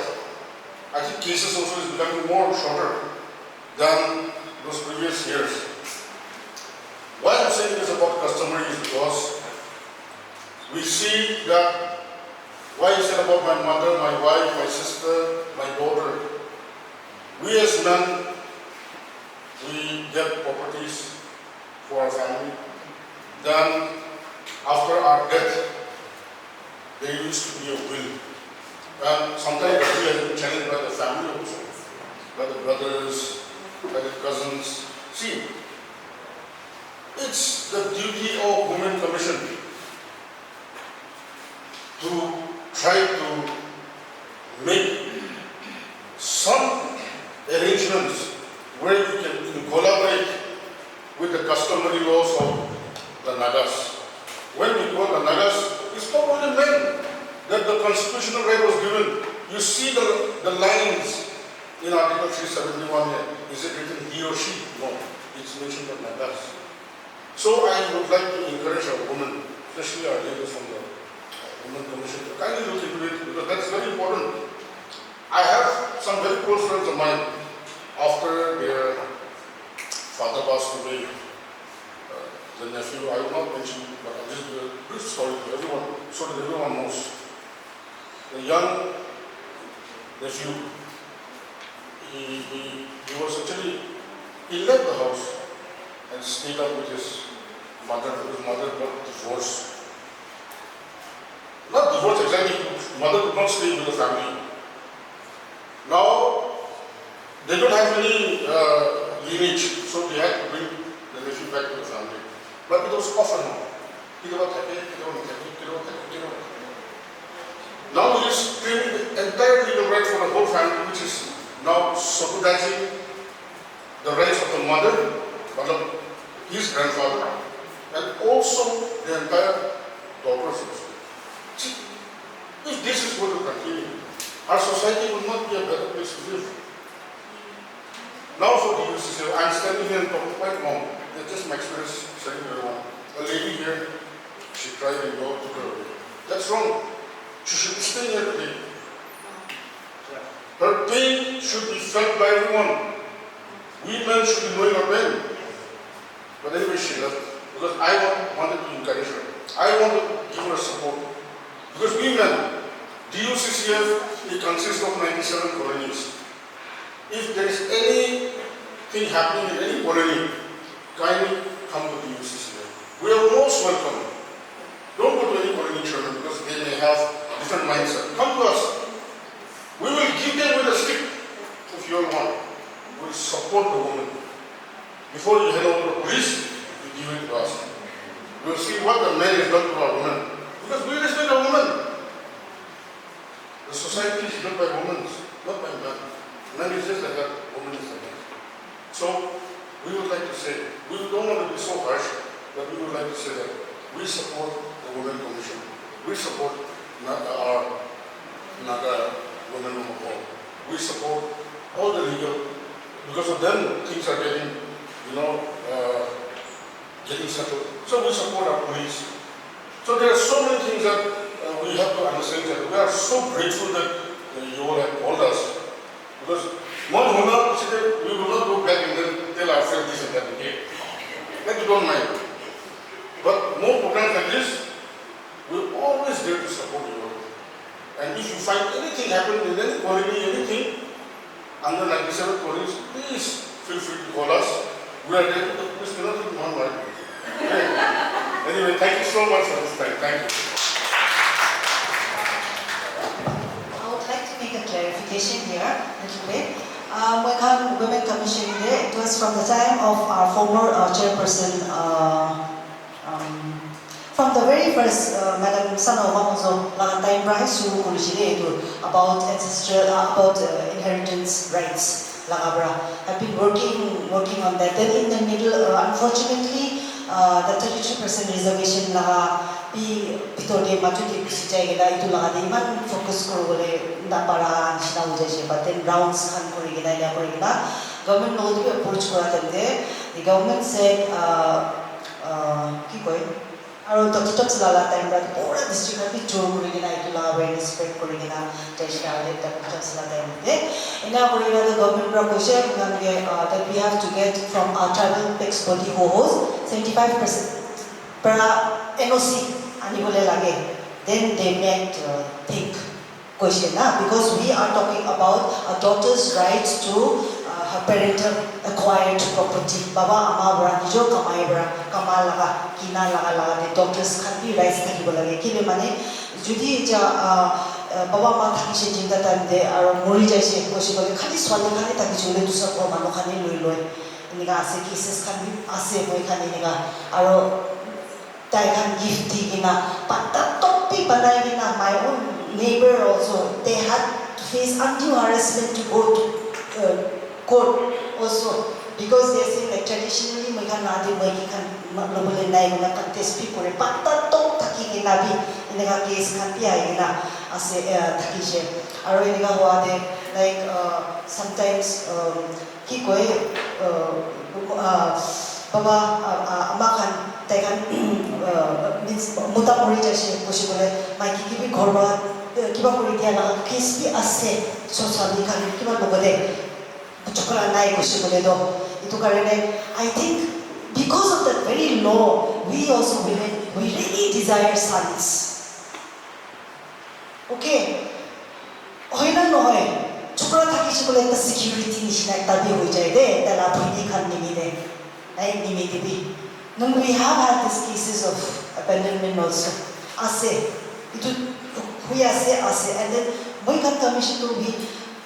I think cases also is becoming more shorter than those previous years. Why I'm saying this about customary is because we see that, why I said about my mother, my wife, my sister, my daughter, we as men, we get properties for our family. Then, after our death, there used to be a will. And sometimes the will has been challenged by the family also, by the brothers, by the cousins. See, it's the duty of Women Commission to try to make some arrangements where you can collaborate with the customary laws of the Nagas. When we call the Nagas, it's not only men that the constitutional right was given. You see the, the lines in Article three seventy-one here. Is it written he or she? No, it's mentioned the Nagas. So I would like to encourage our women, especially our ladies from the Women Commission, to kindly look into it, because that's very important. I have some very close friends of mine. After their father passed away, uh, the nephew, I will not mention, but I'll just give a brief story to everyone, so that everyone knows. The young nephew, he, he, he was actually, he left the house and stayed up with his mother. His mother got divorced. Not divorced exactly, mother could not stay with the family. Now, they don't have any uh, lineage, so they had to bring the nephew back to the family. But it was off and on. কেতিয়াবা থাকে, কেতিয়াবা নাথাকে, কেতিয়াবা থাকে, কেতিয়াবা নাথাকে. Now he is claiming the entire legal right for the whole family, which is now subsidizing the rights of the mother, matlab, his grandfather, and also the entire daughters also. See, if this is going to continue, our society will not be a better place to live. Now for the U C C, I'm standing here and talking quite long. That's just my experience sharing to everyone. A lady here, she cried and God took her away. That's wrong. She should be staying here today. Her pain should be felt by everyone. We men should be knowing our pain. But anyway, she left because I wa- wanted to encourage her. I want to give her support. Because we men, D U C C F, it consists of ninety-seven colonies. If there is any Anything happening in any colony, kindly come to the U C C. We are most welcome. Don't go to any colony chairman because they may have a different mindset. Come to us. We will give them with a stick if you all want. We will support the woman. Before you hand over to police, you give it to us. We'll see what the man has done to our women. Because we respect our women. The society is built by women, not by men. Man is just like that, woman is like that. So we would like to say, we don't want to be so harsh, but we would like to say that we support the Women Commission. We support Na- our Naga women on the whole. We support all the legal, because of them things are getting, you know, uh, getting settled. So we support our police. So there are so many things that uh, we have to understand that we are so grateful that uh, you all have called us. Because one honor, we will not go back and then tell ourselves this and that, okay? That you don't mind. But more programs like this, we're always there to support you all. And if you find anything happened in any colony, anything, under ninety-seven colonies, please feel free to call us. We are there to, please, cannot take one word. Okay? Anyway, thank you so much for this time. Thank you. I would like to make a clarification here a little bit. Uh, Moikhan Women Commission de, it was from the time of our former uh, chairperson, uh, um, from the very first uh, Madam Sano Mamozo laga time pra shuru kuri chile etu about ancestral, uh, about uh, inheritance rights laga pra. I've been working working on that. Then in the middle, uh, unfortunately, uh, the thirty-three percent reservation laga bi bitor de maju de gusi jai kena etu laga de iman focus kuri bole na para nishina hoi jaise. But then rounds khan kuri kena ya kuri kena government logot bi approach kura time de the government said, uh, uh, ki koi, aru doctor Tapsala la time pra pura district khan bi jor kuri kena etu la awareness spread kuri kena jai shina hoile doctor Tapsala time te ena kuri kena tu government pra koise apni khan ke uh, that we have to get from our tribal tax body ho ho seventy five percent pra N O C ani bole lage, then they met uh, think koise na, because we are talking about a daughter's rights to uh, her parental acquired property. Baba ama para nijor kamai para kama laga kina laga laga te daughters khan bi rights thakibo lage. Kile mane jodi ja uh, uh, baba ma thakise jinda time te aro mori jaise koise koile khali swali khan he thakise koile dusra ghor manu khan he loi loi. Enika ase cases khan bi ase moi khan enika aro tai khan gift di kena pata topi banai kena my own neighbor also they had to face undue harassment to go to uh, court also because they say like traditionally moi khan na de moi ki khan lobole nai kena contest bi kore pata top thaki kena bi eneka case khan bi ahi kena ase uh, thaki she aro eneka hua de like uh, sometimes um, ki koi uh, uh, baba uh, uh, ama khan tai khan uh, means mota mori jaise koise koile maiki ke bi ghor para uh, kiba kuri dia laga case bi ase sosali khan kiba logo de chokra nai koise koile do etu karone I think because of that very law we also women we really desire sons. Okay. Hoi na nohoi, chokra thakise koile ekta security nishina ekta bi hoi jai de, tai la bhoni khan nimite, nai nimite bi. No, we have had these cases of abandonment also. Ase, itu hui ase, ase. And then moi khan commission to be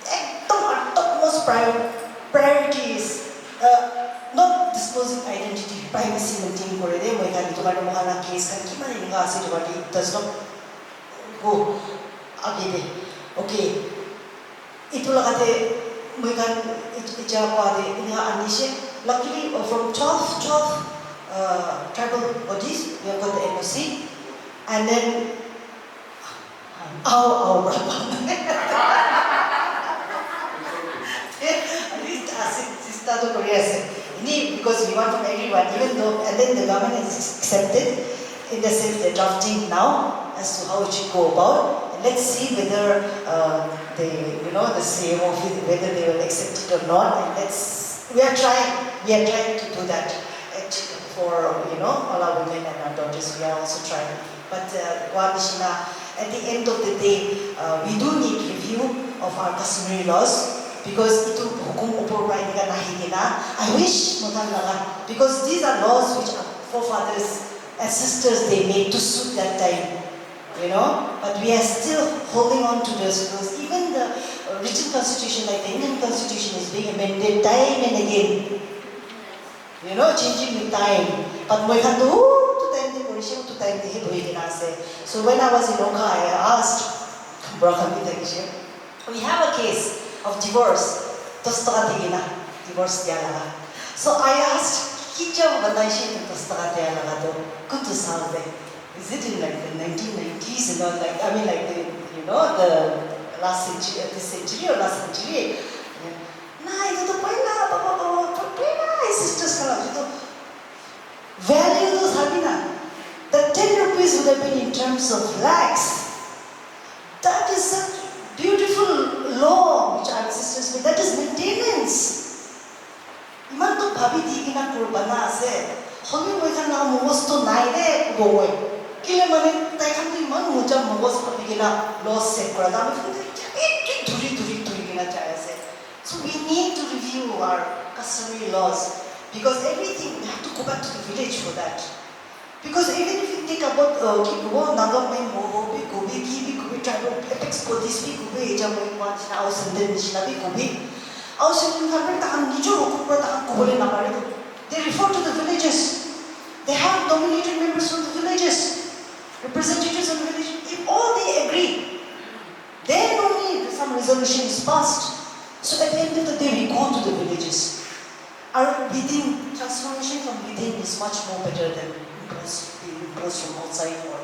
ekdom our topmost prior, priority is uh, not disclosing identity, privacy maintain kore de. Moi khan itu karone moi khan la case khan kiman enika ase itu karone it does not go age de. Okay. Itu laga te moi khan ija koa te ina anishe. Luckily uh, from twelve, twelve uh, tribal bodies we have got the N O C and then our our brother. Ani ta si sista to kori ase. Ini because we want from everyone, even though and then the government has accepted in the sense they're drafting now as to how it should go about. And let's see whether uh, the you know the C M O whether they will accept it or not. And let's we are trying we are trying to do that at, for you know all our women and our daughters. We are also trying. But uh, Guadishina, at the end of the day, uh, we do need review of our customary laws. Because itu hukum opor pra enika nahi kena, I wish moikhan laga, because these are laws which our forefathers, ancestors, they made to suit that time, you know. But we are still holding on to those laws. Even the uh, written constitution, like the Indian constitution, is being amended time and again. You know, changing with time. But moikhan tu, "Ooh, tu time te korishe, tu time te he bohi kena ase." So when I was in Oka, I asked, bura khan bi thakishe, "We have a case of divorce, dos taka di kena divorce dia laga." So I asked, "Kicha banaishe tu dos taka dia laga tu? Kuntu saal te? Is it in like the nineteen nineties, you know, like, I mean, like, the, you know, the last century, uh, this century or last century?" Nai, itu tu poila, baba, baba, poila ancestors khan la, itu value tu sabi na. The ten rupees would have been in terms of lakhs. That is such beautiful law which our ancestors made. That is maintenance. Iman tu bhabi di kena kurba na ase. Hobi moi khan la mugos tu nai de, kobo moi. Kile mane tai khan tu iman moja mugos bhabi kena law set kura. Ami khan tu dhuri, dhuri, dhuri kena jai ase. So we need to review our customary laws, because everything we have to go back to the village for that. Because even if you think about, uh, ki kobo, Naga men hobo bi kobi, ki bi kobi, tribal apex bodies bi kobi, eja moi koa nishina, Ao Senden nishina bi kobi. Ao Senden khan bi tahan nijor hukum pra tahan kobole napare. They refer to the villages. They have nominated members from the villages, representatives of the village. If all they agree, then only some resolution is passed. So at the end of the day, we go to the villages. Our within, transformation from within is much more better than imposed, being imposed from outside or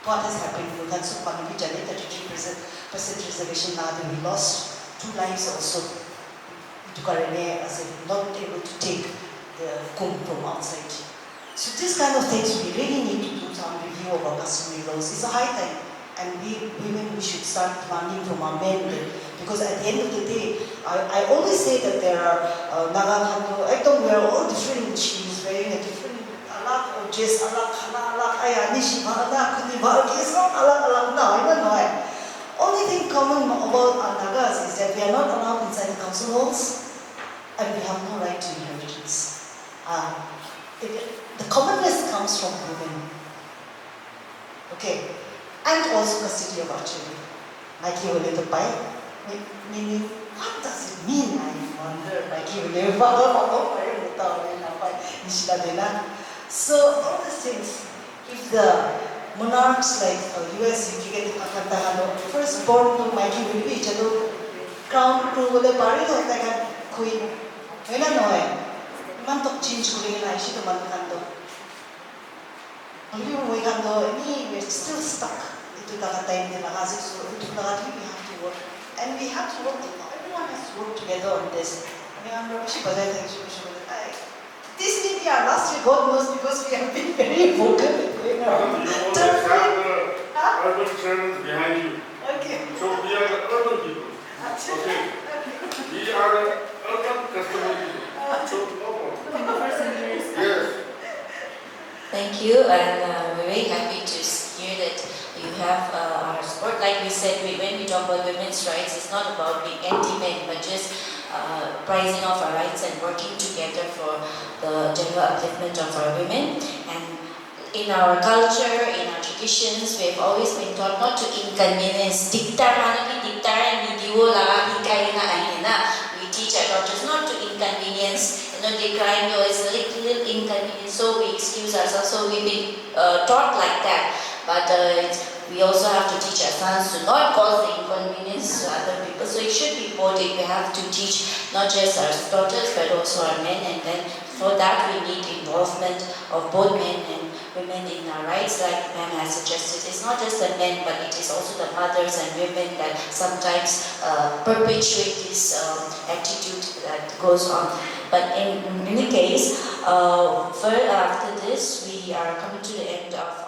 what has happened. That's what Manu Vijay, thirty-three percent reservation, now we lost two lives also. Itu karone, as in, not able to take the hukum from outside. So this kind of things, we really need to do some review of our customary laws. It's a high time, and we women, we should start demanding from our men that, because at the end of the day, I, I always say that there are, uh, Naga khan tu, ekdom, we are all different. She is wearing a different, alag dress, alag khana, alag aya, nishi bha, alag khuni bha, ki sob alag alag na, hoina nohoi? Only thing common about our Nagas is that we are not allowed inside the council halls and we have no right to inheritance. Uh, it, the commonness comes from women. Okay, and also custody of our children. Maiki hoile to pai. Me- Meaning, what does it mean? I wonder. Maiki hoile baba baba pai, mota hoile na pai. Nishina de na. So all these things, if the monarchs like, uh, U S, U K ke thaka thaka no, first born to maiki hoile bi icha to crown to hoile pare to tai khan queen. Hoina nohoi? Iman tok change kuri kena ahishi to manu khan to. Hoilebi moi khan toh, ani, we are still stuck. Etu laga time te laga ase, so etu laga te we have to work. And we have to work, everyone has to work together on this. Ami khan para bishi bajai thakishe, bishi bajai, ai, this may be our last year, God knows, because we have been very vocal in our turf. You always have the urban channels behind you. Okay. So we are the urban people. Acha. Okay. We are the urban customary people. So no problem. Yes. Thank you, and uh, we're very happy to s- hear that you have uh, our support. Like we said, we, when we talk about women's rights, it's not about being anti-men, but just uh, prizing of our rights and working together for the general upliftment of our women. And in our culture, in our traditions, we have always been taught not to inconvenience. Diktar manu ki diktar hai, nidibo laga hikai na ahe na. We teach our daughters not to inconvenience. You know, they crying though it's a little, little inconvenience, so we excuse ourselves. So we've been uh, taught like that. But uh, it's, we also have to teach our sons to not cause the inconvenience to other people. So it should be both. We have to teach not just our daughters but also our men, and then for that we need involvement of both men and women in our rights, like ma'am has suggested. It's not just the men, but it is also the mothers and women that sometimes uh, perpetuate this um, attitude that goes on. But in, in any case, uh, fur- after this, we are coming to the end of